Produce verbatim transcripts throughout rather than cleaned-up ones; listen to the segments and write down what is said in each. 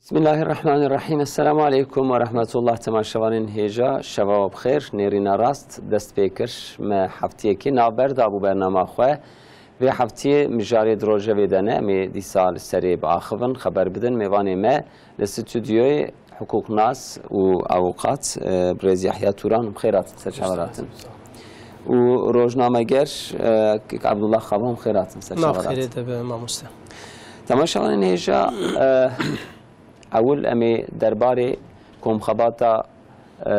Bismillahirrahmanirrahim. Esselamu aleykum ve rahmetullah. Temaşevanên hêja, şeva we bi xêr. Nêrîna rast dest pê kir. Me heftiyekê navber dabû bernama xwe. Vê heftiyê mijarê di rojevê de ne. Em ê dîsa li serê biaxivin, xeber bidin. Mêvanê me li stûdyoyê hiqûqnas û avûqat, e, birêz Yahya Turan, bi xêr hatin, ser çava hatin. Û rojnameger, e, Kek Abdullah Xavan, bi xêr hatin, ser çava hatin. Nav xêrê de be, mamoste. Temaşevanên hêja, e, ewil em ê derbarê komxebata, e,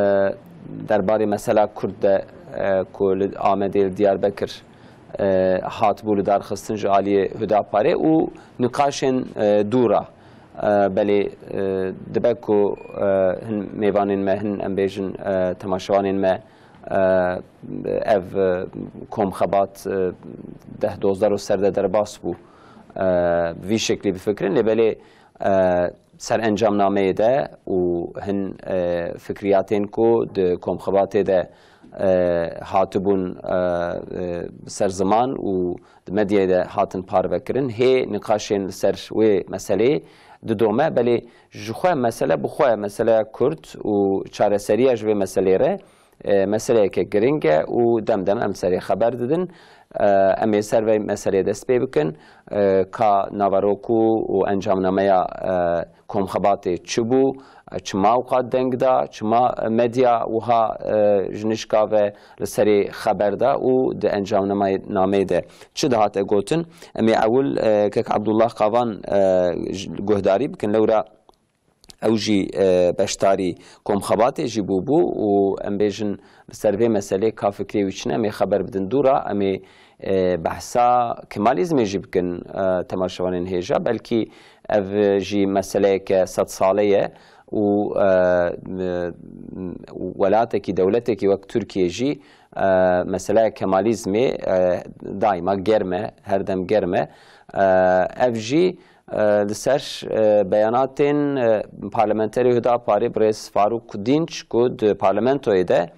derbarê mesela Kurd de, e, ku li Amedê, li Diyarbekir, e, hatibû lidarxistin ji aliyê Hudaparê û niqaşên, e, dû re. E, belê, e, dibe ku, e, hin mêvanên me, hin em bêjin, e, temaşevanên me, e, ev, e, komxebat, e, deh dozdeh roj ser de derbas bû. E, vî şeklî bifikirin, lê belê, e, ser encamnameyê de û hin, e, fikriyatên ku di komxebatê de, e, hatibûn, e, e, ser ziman û di medyayê de hatin parvekirin, hê niqaşên li ser wê meseleyê didome, belê ji xwe mesele bi xwe, meseleya Kurd û çareseriya ji vê meseleyê re, e, meseleyeke giring e û dem dem em serê xeber didin. E, em ê ser vê meseleyê dest pê bikin. E, ka naverok û, û encamnameya, e, komxebatê çi bû, e, çima ewqat deng da, çima medya wiha, e, ji nişka ve li serê xeber da û di encamnameyê de çi dihate gotin. Em ê ewil, e, Kek Abdullah Qavan, e, ji, guhdarî bikin. Lewra ew jî, e, beşdarî komxebatê jî bûbû û em bêjin li ser vê meselê ka fikrê wî çi ne, em ê xeber bidin dû re, em ê, e, behsa Kemalîzmê jî bikin, e, temaşevanên hêja. Belkî ev jî meseleyeke sed sale ye û, e, e, welatekî, dewletekî wek Tirkiye jî, e, meseleya Kemalîzmê, e, daîma germ e, her dem germ e. E, ev jî, e, li ser, e, beyanatên, e, parlamenterê Hudaparê birêz Farûk Dînç ku di parlamentoyê de,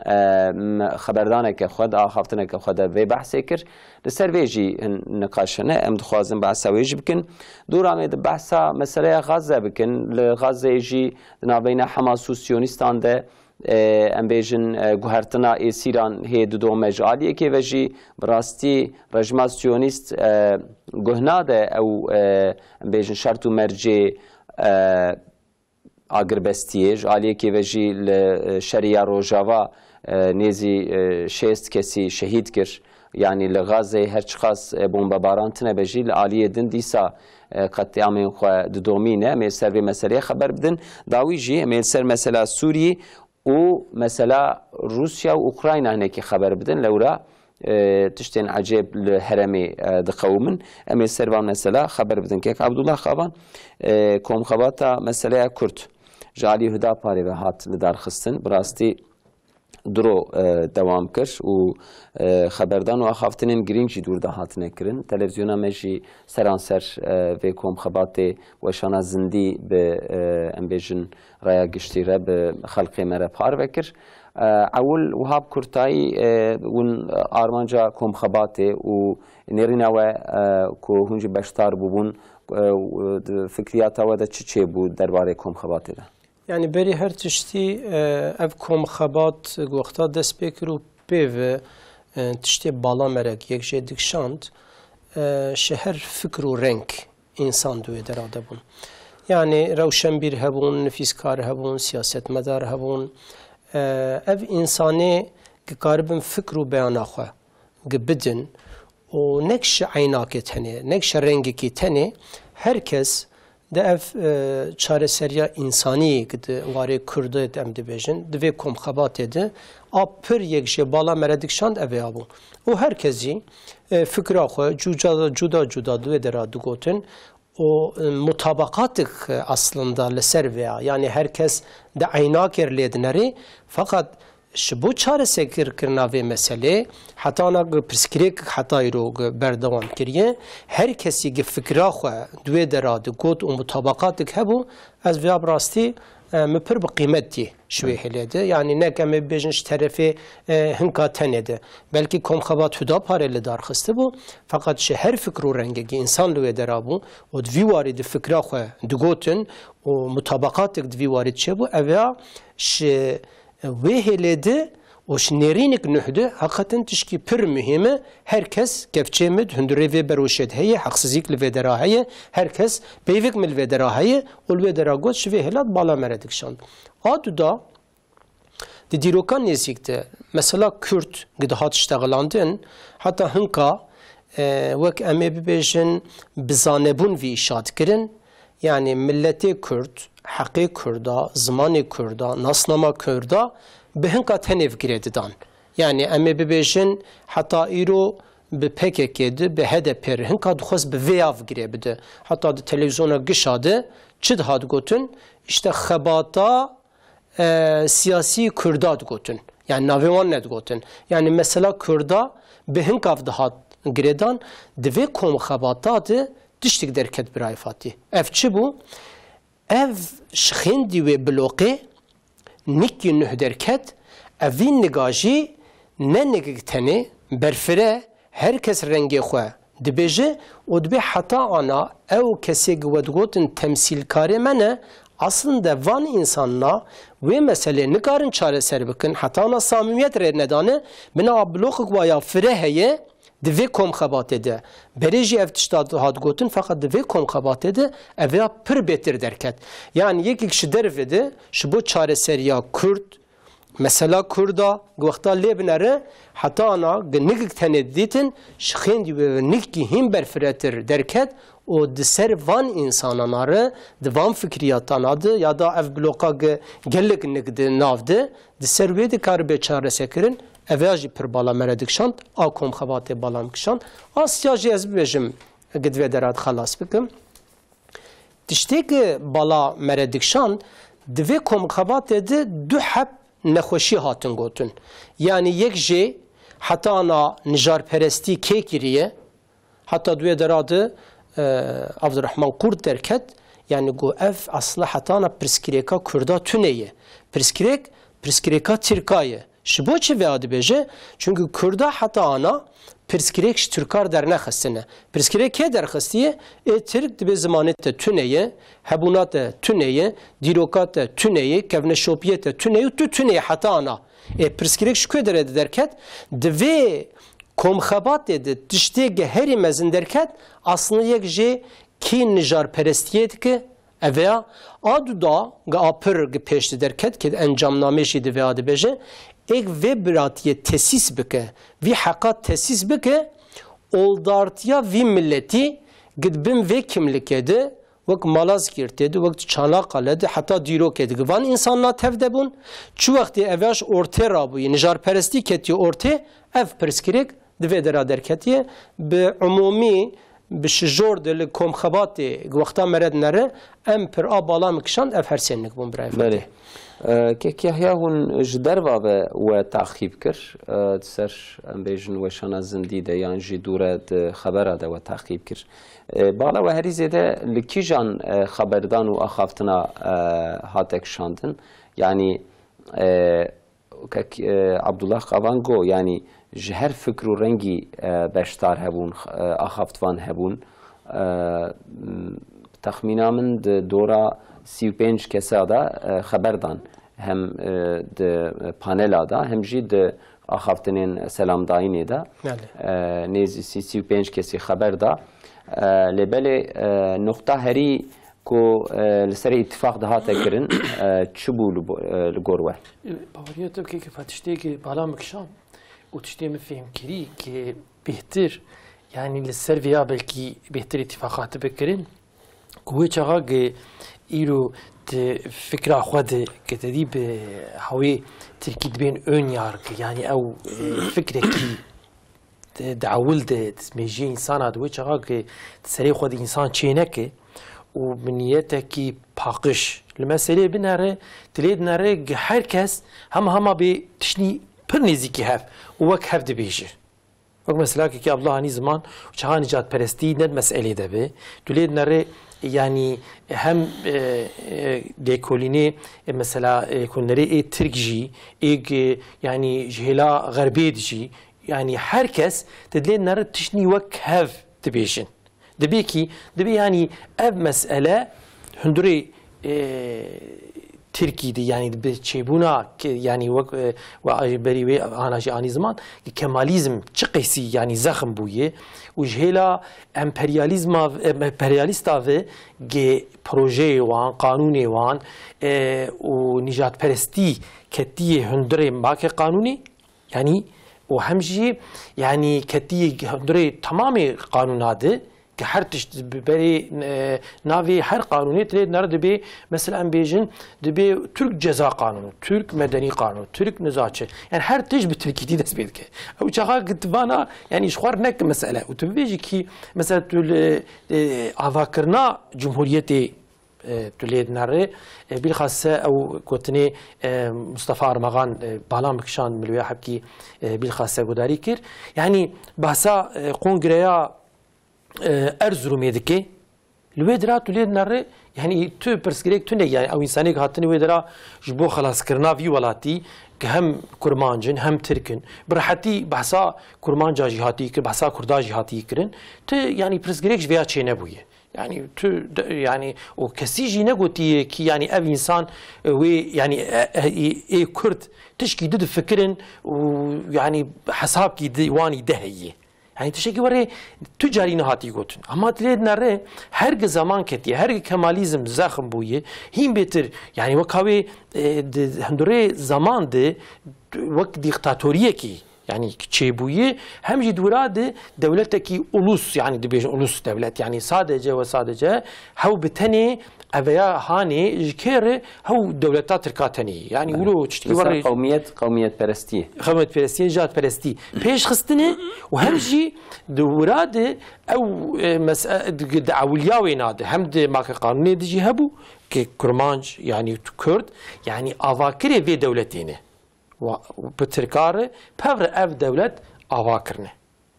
e, m-, xeberdaneke xwe de, axaftineke xwe de vê behsê kir. Li ser vê jî hin niqaş hene, em dixwazin behsa wê jî bikin. Dûra me di behsa meseleya Gaze bikin. Li Gazeyê jî di navbeyna Hamas û Siyonîstan de, e, em bêjin, e, guhertina êsîran hê didome. Ji aliyekê ve jî bi rastî rejima Siyonîst, e, guh nade ew, e, em bêjin şert û mercê, e, agirbestiyê. Ji aliyekê ve jî li, e, şerê ya Rojava, e, nêzî, e, şêst kesî şehîd kir. Yanî li Gazeyê her çiqas, e, bombebaran tine be jî li aliyê din dîsa, e, qetlîamên xwe didomîne. Em ê ser vê meseleyê xeber bidin. Dawî jî em ê li ser mesela Sûriyê û mesela Rûsya û Ukrayna hinekî xeber bidin. Lewra, e, tiştên ecêb li herêmê, e, diqewimin. Em ê ser van mesela xeber bidin. Kek Abdullah Qavan, e, komxebata meseleya Kurd ji alî Hudaparê ve hat lidarxistin. Bi rastî diro, e, dewam kir û, e, xeberdan û axaftinên girîng jî dûr de hatine kirin. Televizyona me jî seranser, e, vê komxebatê weşana zindî bi, e, em bêjin, raya giştî re bi xelkê me re parve kir. E, ewil wiha bi kurtayî, e, hûn armanca komxebatê û nêrîna we, e, ku hûn jî beşdar bûbûn, e, di fikriyata we de çi çêbû derbarê komxebatê de? Yanî berî her tiştî, e, ev komxebat wexta dest pê kir û pê ve, e, tiştê bala merek yek jê dikişand, e, ji her fikr û reng însan di wê dera de bûn. Yanî rewşenbîr hebûn, nifîskar hebûn, siyasetmedar hebûn. E, ev însanê dikaribin fikr û beyana xwe gi bidin û nek ji eynakê tenê, nek ji rengekî tenê, her kes di ev, e, çareseriya însanî ki di warê Kurdê de em dibêjin, di vê komxebatê de a pir yek jê bala me re dikişand ev ê abû. Û her kes jî, e, fikra xwe cuca, cuda cuda di wê dera digotin û, e, mutabaqatik, e, aslında li ser vê ya. Yanî her kes di eynakê lê dinerê, feqet ji bo çareserkirina vê meselê, heta ana pirsgirêk heta îro berdewam kiriye. Her kesî gi fikra xwe di wê dera digot û mutabaqatik hebû, ez vêya bi rastî E, min pir bi qîmet dî ji wê hêlê de. Yanî nek em ê bibêjin ji terefê, e, hinka tenê de. Belkî komxebat Hudaparê li dar xistibû, feqet ji her fikr û rengekî însan li wê dera bû û di vî warî di fikra xwe digotin û mutabaqatek di vî warî çêbû, ev ya ji wê hêlê de û ji nêrînik nuh de heqeten tişkî pir muhîm e. Her kes kevçê min di hundirê vê beroşê de heye, heqsizîk li vê dera heye, her kes peyvek min li vê dera heye û li wê dera got ji vê hêlat bala me re dikişand. A du da di dîroka nêzîk de mesela Kurd gi dihat ştexilandin, heta hinka, e, wek em ê bibêjin, bi zanebûn vî îşa dikirin. Yanî miletê Kurd, heqê Kurda, zimanê Kurda, nasnama Kurda bi hinka tenê girê didan. Yanî em ê bibêjin, heta îro bi P K K de, bi H D P re hinka dixwest bi vê ya girê bide. Heta di televîzyona gişa de çi dihat gotin? Îşte xebata, e, siyasî Kurda digotin. Yanî navê wan nedigotin. Yanî mesela Kurda bi hinkav dihat girêdan, di vê komxebata de tiştek derket birayê Fatî. Ev çi bû? Ev ji xêndî wê bloqê nikî nuh derket, ev vî niga jî ne nigik tenê, berfire, her kes rengê xwe dibêje û dibê heta ana ew kesê gi we digotin temsîlkarê me ne, aslinde van însana wê meselê nikarin çareser bikin, heta ana samîmiyet rê nedane, bina bloqek waya fire heye, di vê komxebatê de. Berê jî ev tişta dihat gotin, feqet di vê komxebatê de ev ya pir bêtir derket. Yanî yekek ji derve de ji bo çareseriya Kurd, mesela Kurda, gi wexta lê binere, heta ana gi nigik tenê didîtin, ji xêndî wê nikî hîn berfiretir derket û di ser van însanana re, di van fikriyatana de, ya da ev bloqa gi gelek nik di nav de, di ser wê dikaribe çareserkirin, ev ya jî pir bala me re dikişand, a komxebatê bala min kişand. Asya jî ez bibêjim, gi di vê dera de xelas bikim. Tiştê ki bala me re dikişand, di vê komxebatê de du heb nexweşî hatin gotin. Yanî yek jê heta ana nijarperestî kê kiriye, heta di wê dera de, e, Abdurrahman Kurt derket, yanî got ev aslında heta ana pirsgirêka Kurda tune ye. Pirsgirêk, pirsgirêka Tirka ye. Ji bo çi vêya dibêje? Çunku Kurda heta ana pirsgirêk ji Tirka re dernexistine. Pirsgirêk kê derxistiye? Ê Tirk dibê zimanê te tune ye, hebûna te tune ye, dîroka te tune ye, kevneşopiyê te tune ye û tu tune ye heta ana. Ê pirsgirêk ji ku derê de derket? Di vê komxebatê de tiştê ge herî mezin derket, aslında yek jê kî nijarperestiyê dike, ev ya, a du da ge a pir ge pêş de derket, ke encamnamê jî di vêya dibêje, êk vê biratiyê tesîs bike, vî heqa tesîs bike, oldartiya vî miletî ge di bin vê kimlikê de, wek Malazgirtê de, wek di Çanaqale de, heta dîrokê de, ge van însana tev de bûn. Çi wextê ev ya ji ortê rabûyî, nijarperestî ketiye ortê, ev pirsgirêk di vê dera derketiye. Bi umûmî, bi şijor de li komxebatê wexta me re dinere, em pir a bala min kişand, ev her sê nik bûn birayê Belê. Fatih. E, Kek Yahya, hûn ji derva ve we taqîb kir, e, di ser, em bêjin, weşana zindî de yan jî dûre di xebera de we taqîb kir. E, bala we herî zêde li kîjan, e, xeberdan û axaftina, e, hate kişandin? Yanî, e, Kek, e, Abdullah Qavan got, yanî ji her fikr û rengî, e, beşdar hebûn, e, axaftvan hebûn. E, m, texmîna min di dora sî û pênc kesa de, e, xeber dan. Hem, e, di panela de, hem jî di axaftinên selamdayînê de. Belê. E, nêzî sî, sî û pênc kesî xeber da. E, lê belê, e, noqta herî ku, e, li ser îtifaq dihate kirin, e, çi bû li bo-, e, li gor we? Baweriya te bike ke tiştê ke bala min kişand û tiştê min fêhm kirî ke bêhtir, yanî li ser vêya belkî bêhtir îtifaq hatibe kirin, ku wê çaxa ke îro di fikra xwe de ke te dî bi hawê tirkî dibên ön yargı, yanî ew, e, fikrekî di, di ewil de, di mêjiyê însana de wê çaxa ke di serê xwe de însan çêneke û bi niyetekî paqij li meselê binere, dilê dinere ke her kes hema hema bê tiştî pir nêzîkî hev û wek hev dibêje. Wek mesela kekê Abdullah anî ziman û çaxa nîcadperestî ne di meselê de be, tu lê dinere Yanî hem, e, e, lêkolînê, e, mesela, e, lêkolînerê ê Tirk jî, ê g-, yanî ji hêla Xerbê de jî, yanî her kes di dilê nere tiştnî wek hev dibêjin. Dibê kî, dibê yanî ev mesele hundirê, e, Tirkî de, yanî bi çêbûna ke-, yanî wek, e, we a-, berî wê ana jî anî ziman, ke Kemalîzm çi qeysî yanî zexm bûye û ji hêla emperyalîzma, em-, emperyalîsta ve ge projeyê wan, qanûnê wan, e, û nîjadperestî ketiye hundirê make qanûnê, yanî û hem jî yanî ketiye hundirê temamê qanûna de, ke her tişt bi berê, e, navê her qanûnê tilê nere dibê, mesela em bêjin, dibê Türk Ceza Kanunu, Türk Medeni Kanunu, Türk niza çi. Yani her tişt bi Tirkîtî dest pê dike. Ew çaxa gitivana, yani ji xwar nek mesele. Û tu bibêjî kî, mesela tu li, e, avakirina Cumhuriyetê, e, tu lê dinere, e, bilxase ew gotinê, e, Mustafa Armaxan, e, balam bikişand milwê hebkî, e, bilxase gudarî kir. Yani bahsa, e, kongreya e, Erzurumê dike. Li wê dira tu lê dinere, yani tu pirsgirêk tune, yani ew însanêk hatine wê dira ji bo xelaskirina vî welatî, ke hem kurmanc in, hem tirk in, bi rehetî behsa kurmanca jî hatî kirin, behsa kurda jî hatî kirin. Tu, yani pirsgirêk ji vêya çênebûye. Yani tu de, yani o kesî jî negotiye ki yani ev însan, e, wê yani, e, e, ê kurd tişkî di difikirin û yani hesabkî di wanî de heye. Yani tiştekî werê tu carî nehatî gotin. Ama dilê dinere her gi zaman ketiye, her gi Kemalîzm zexm bûye, hîn bêtir, yani weka wê, e, di hundurê zaman de wek dîktatoriyekî, yani çêbûye, hem jî di wira de dewletekî ulus, yani dibêjin ulus dewlet, yani sadece ve sadece hew bi tenê Ev ya hanê ji kê re hew dewleta Tirka tenê. Yani wilo tiştekî Li ser werê qewmiyet, qewmiyetperestiyê. Qewmiyetperestiyê, nijadperestî pêş xistine û hem jî di wira de ew, e, mese-, di, di ewiliya wêna de hem di make qanûnê de jî hebû ke kurmanc, yani kurd, yani avakirê vê dewletê ne. Wa-, bi Tirka re pev re ev dewlet ava kirine.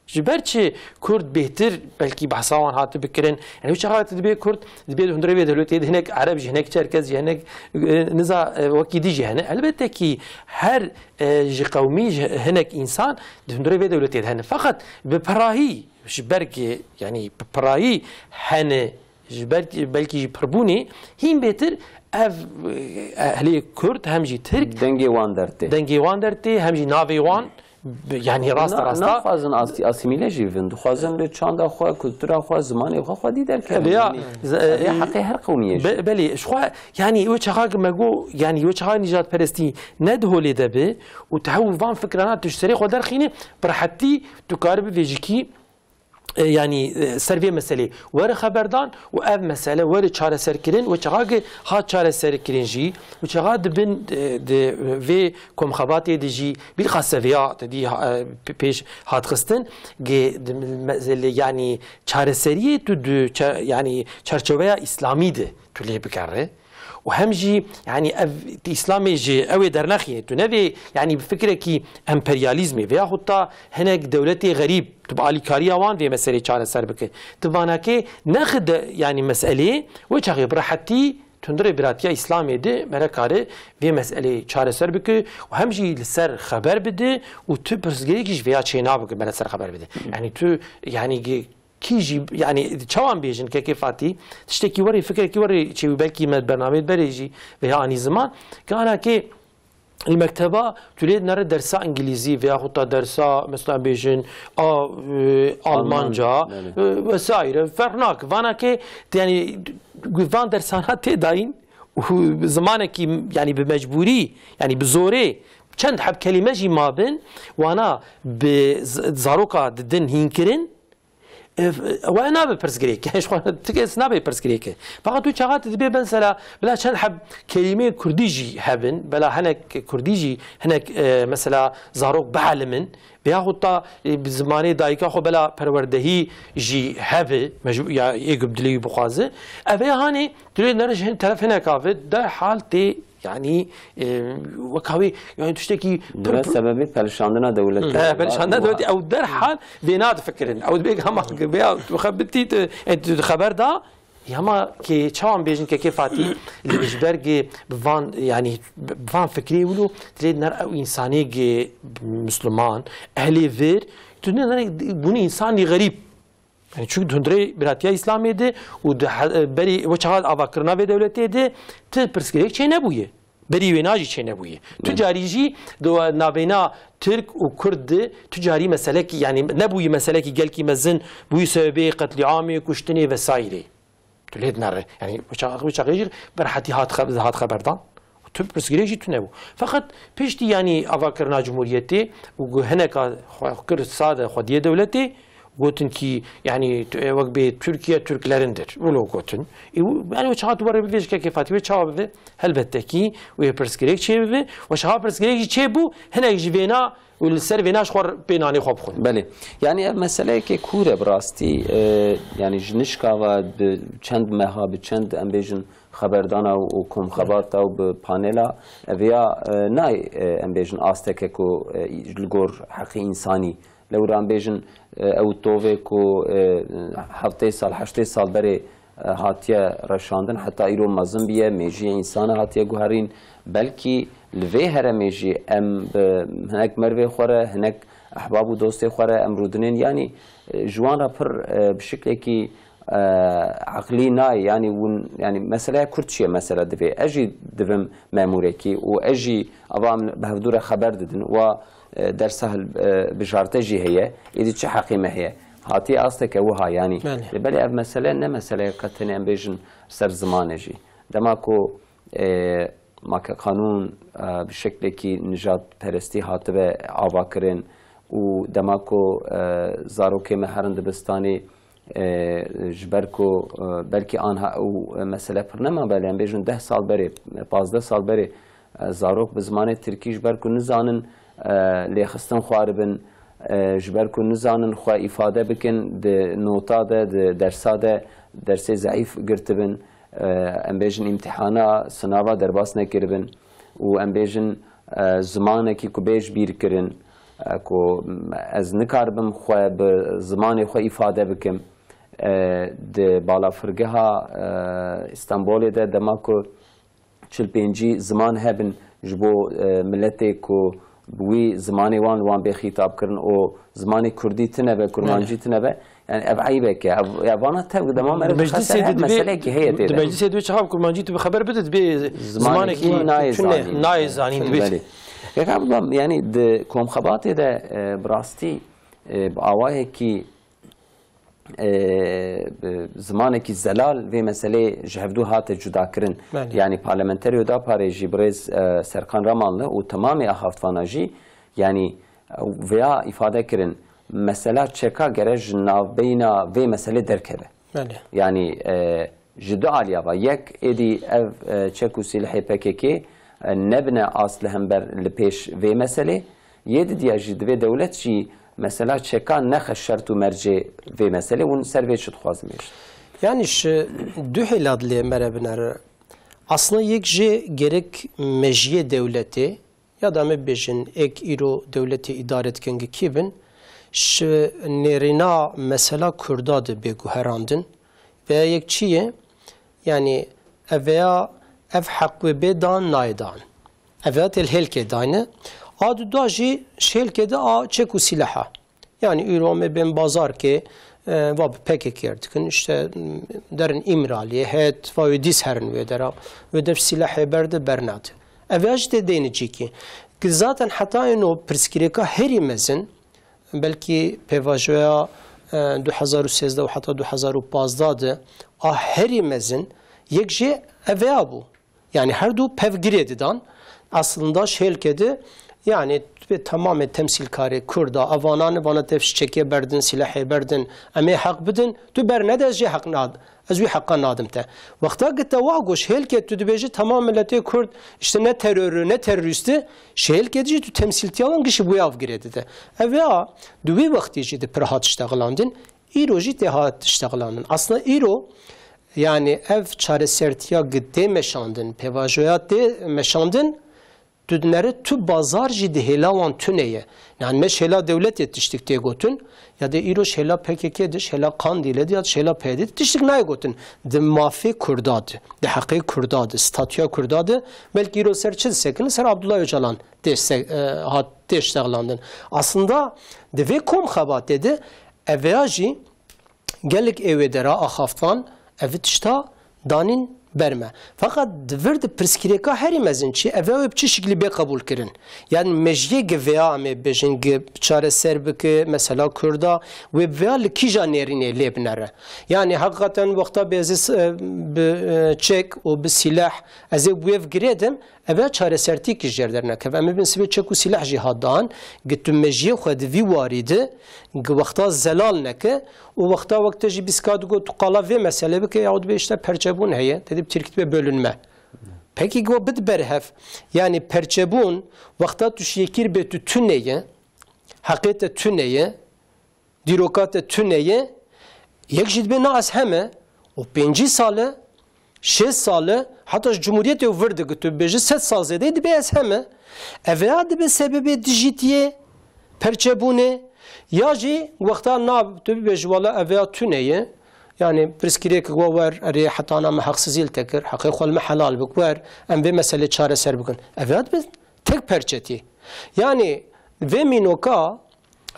Ji ber çi kurd bêhtir belkî behsa wan hati bikirin? Yani wê çaxa tu dibê kurd, dibê di hundirê vê dewletê de hinek ereb jî, hinek çerkez jî, hinek, e, niza, e, wekî dî jî hene. Elbette kî her, e, ji qewmî ji hinek însan di hundirê vê dewletê de hene. Feqet bi pirahî, ji ber ki, yani bi pirahî hene, ji ber, belkî ji pirbûnê hîn bêtir ev, e, ehlê kurd hem jî tirk Dengê wan dertê. dengê wan dertê, hem jî navê wan, bi-, yani rasta Na-, rasta. Naxwazin asî-, asîmîle jî bibin. Dixwazin li çanda xwe, kultura xwe, zimanê xwe, xwedî derkevin. Ev ya, Yani, z-, ev ya e, heqê her qewmiyê jî. be-, belê, ji xwe, yani wê çaxa ki me got, yani wê çaxa nîjadperestî ne di holê de be û tu hew van fikrana tu ji serê xwe derxîne, bi rehetî tu kari bivêjî kî, e, yanî, e, ser vê meselê were xeberdan û ev mesele were çareserkirin û çaxa ki hat çareserkirin jî û çaxa dibin, e, di vê komxebatê de jî bilxase vêya te dî, e, p-, pêş hat xistin, ki di meselê, yanî çareseriyê tu di çe-, yanî çerçeveya îslamî de tu lê bikere. û hem jî, yanî ev Îslamê ji ew ê dernexîne. Tu nevê, yanî bi fikrekî emperyalîzmê veya xwe ta hinek dewletê xerîb, tu bi alîkariya wan vê meselê çareser bike. Tu vanakê nexide, yanî meselê wê çaxê bi rehetî tundurê biratiya Îslamê de mere kare vê meselê çareser bike û hem jî li ser xeber bide û tu pirsgirêkî ji vêya çênabike mere ser xeber bide. Yanî tu, yanî gi-, Kî jî, yanî, çawan bêjin, kekê Fatî, tiştekî werê, fikrekî werê çêbû, belkî me bernameyê berê jî vêya anî ziman, ke ana kê li mekteba tu lê dinere dersa îngilîzî veya xwe ta dersa, mesela, bêjin, a, e, Almanca, Alman, belê. e, vesaire, ferq nake. Vana kê, yanî, van dersana tê dayîn û zimanekî, yanî, bi mecbûrî, yanî, bi zorê çend heb kelîme jî mabin, wana bi z-, zaroka didin hînkirin, E, ew nabe pirsgirêk. Ji xwe ti kes nabe pirsgirêk. Fakat tu çaxa tu dibê mesela, bila çend heb kelîmeyê kurdî jî hebin, bila hinek kurdî jî, hinek, e, mesela zarok bielimin, veya xwe ta, e, bi zimanê dayika xwe bila perwerdehî jî hebe, mecbû-, ya ê ku bi dilê wî bixwaze. Ev ê hanê, tu lê nere ji hin teref hinek ave, derhal tê Yani, e, weka wê, yani tiştekî Dime pir-, pir-, sebebê perişandina dewletê. He, perişandina dewletê, ew derhal vê nadifikirin. Ew dibê hema veya tu xebitî, tu, e, tu xeber da, Hema kê çawan bêjin kekê Fatî, li ji ber gê bi van, yanî bi van fikrê wilo, dilê dinar ew însanê gê Misliman, ehlê vir, tu ne, ne, bûne însanî xerîb. Yani çünkü hundirê biratiya Îslamê de û di he-, berî we çaxa avakirina vê dewletê de ti pirsgirêk çê nebûye. Berî wêna jî çê nebûye. Tu Belê. carî jî di navbeyna Tirk û Kurd de tu carî meselekî, yani nebûye meselekî gelkî mezin, bûye sebebê qetlîamê, kuştinê vesaîrê. Tu lê dinere. Yani bu çax-, bu çaxê jî bi rehetî hat xe-, hat xeberdan. Tu pirsgirêk jî tune bû. Feqet piştî, yani, avakirina Cumhuriyetê û ku hineka xwe kir sade xwediyê dewletê, gotin ki, yani, tu-, e, wek bê Türkiye Türklerindir. Wilo gotin. E, û, yani, o çaxa tu were bivê ji kekê Fatî wê çawa bivê? Helbette ki wê pirsgirêk çê bivê. Û çaxa pirsgirêk jî çê bû, hinek ji vêna û li ser vêna ji xwe pê nanê xwe bixwin. Belê. Yani ev meseleyekê kûr e bi rastî. E, yani ji nişka ve bi çend meha, bi çend, em bêjin, xeberdana û, û komxebata û bi panela, e, vêya, e, nayê, e, em bêjin, asteke ku, e, li gor heqê însanî. Lewra em bêjin, e, ew tovê ku, e, heftê sal, heştê sal berê, e, hatiye reşandin, heta îro mezin biye, mêjiyê însana hatiye guherîn. Belkî li vê heremê jî em bi hinek mervê xwe re, hinek ehbab û dostê xwe re em rûdinên, yanî, e, ji wan re pir, e, bi şiklekî, e, eqlî nayê, yanî hûn, yanî meseleya Kurd çi ye mesela divê? Ez jî divim memûrekî û ez jî ava em bi hevdû re xeber didin. Wa, e, dersa hil-, e, bijarte jî heye, êdî çi heqê me heye? Hatiye asteke wiha, yanî. Belê. Lê belê ev mesele ne meseleyeke tenê em bêjin ser ziman e jî. Dema ku, e, make qanûn, e, bi şeklekî nijadperestî hatibe avakirin û dema ku, e, zarokê me herin dibistanê, e, ji ber ku, e, belkî anha ew mesele pir nema, belê em bêjin deh sal berê, pazdeh sal berê, e, zarok bi zimanê tirkî ji ber ku nizanin, e, lêxistin xwaribin, e, ji ber ku nizanin xwe îfade bikin, di nota de, di dersa de dersê zeîf girtibin, e, em bêjin îmtihana sinava derbas nekiribin û em bêjin, e, zimanekî ku bê ji bîr kirin, e, ku ez nikaribim xwe bi zimanê xwe îfade bikim. E, di balafirgeha, e, Stenbolê de dema ku çil pêncî ziman hebin ji bo, e, miletê ku bi wî zimanê wan li wan bê xîtab kirin û zimanê kurdî tine be, kurmancî Belê. tine be, yani ev eybek e. Ev, ya vana tev dema meriv Di meclisê dixese de her dibê, meselekî heye tê di de. meclisê de çaxa kurmancî tu bi xeber bidit bê Zimanekî zimanekî nayê tu ne, zanîn. nayê zanîn dibê. Belê. Yeka bilam, yani di komxebatê de, e, bi rastî, e, bi awayekî, e, bi zimanekî zelal vê meseleyê ji hevdû hate cudakirin. Belê. Yani parlamenterê Hudaparê jî birêz, e, Serkan Ramanlı û temamê axaftvana jî, yani, e, veya îfade kirin, mesela çeka gere ji navbeyna vê meselê derkeve. Belê. Yani, e, ji du aliya ve. Yek, êdî ev, e, çek û sîlehê P K K, e, nebine ast li hember li pêş vê meselê. Yê didiya jî divê dewlet jî mesela çeka nexe şert û mercê vê meselê. Hûn ser vê çi dixwazin bêjin? Yani ji du hêla dilê me re binere. Aslında yek jê gerek mejiyê dewletê, ya da me bêjin êk îro dewletê îdare dikin gi kî bin, ji nêrîna mesela Kurda de bê guherandin. Veya yek çi ye? Yani ev veya ev heq wê bê dan nayê dan. Ev veya tê li hêlkê dayne. A du da jî ji hêlkê de a çek û sîleha. Yani îro me bên bazar ke, e, va bi P K K dikin, işte, m, derin Îmraliyê, het, va wê dîs herin wê dera, wê dev sîlehê berde bernade. Ev ya jî tê deyne cîkî. Ki zaten heta êno pirsgirêka herî mezin, belkî pêvajoya, e, du hezar û sêzdeh û heta du hezar û pazdeh de a herî mezin, yek jê ev ya bû. Yani her du pev girê didan. Aslında şêlke de, yani, tu bê temamê temsîlkarê Kurda, evanan vana tevşikekê berdin, silahê berdin, em ê heq bidin, tu bernede ez jê heq nad-, ez wî heqa nadim te. Wexta ki te wa goş hêlke tu dibêjî temam miletê Kurd işte ne terörü, ne teröristi, şêlke dijî tu temsîltiya wan gişi bûye av girê dide. Ev ya, di wî wextî jî di pir hat iştexlandin, îro jî tê hat iştexlandin. Aslında îro, yani ev çaresertiya gi tê meşandin, pêvajoya tê meşandin, Tu dinere tu bazar jî di hêla wan tune ye. Yani me ji hêla dewletê tiştik tê gotin, ya de îro ji hêla P K K de, ji hêla Kandîlê de, ya ji hêla P Y D'ê de tiştik nayê gotin. Di mafê Kurda de, di heqê Kurda de, statûya Kurda de, belkî îro ser çi disekinin? Ser Abdullah Öcalan tê se-, e, hat tê ştexlandin. Aslında di vê kom xebatê de eveya jî gelek ê wê dera axaftvan ev tişta danîn ber me. Feqet di vir de pirsgirêka herî mezin çi? Ev ê wê bi çi şiklî bê qebûl kirin? Yani mejiyê gi vêya em ê bêjin gi çareser bike, mesela Kurda, wê bi vêya li kîja nêrînê lê binere? Yani heqîqeten wexta bê ez, e, bi, e, çek û bi sîleh ez ê bi wê girêdim, Eve çaresertîkî jêr dernekeve. Em ê bin sibê çek û sîleh jî hat dan, gi tu mejiyê xwe di vî warî de, gi wexta zelal neke û wexta wek te jî bîska digot tu qala vê meselê bike, yahut bê işte perçebûn heye, te dî bi tirkî dibe bölünme. Pekî go bid berhev, yani perçebûn, wexta tu ji yekî re bê tu tune ye, heqê te tune ye, dîroka te tune ye, yek jî dibe na ez heme û pêncî sal e, şêst sal e, heta ji Cumhuriyetê û vir de ku tu bibêjî sed sal zêde ye, dibe ez heme. Ev ya dibe sebebê dijîtiyê, perçebûnê, ya jî wexta na tu bibêjî wala ev ya tune ye, yani pirsgirêk wa wer, erê heta na me heqsizî li te kir, heqê xwe li me helal bik, wer, em vê meselê çareser bikin. Ev ya dibe tek perçetî. Yani vê mînoka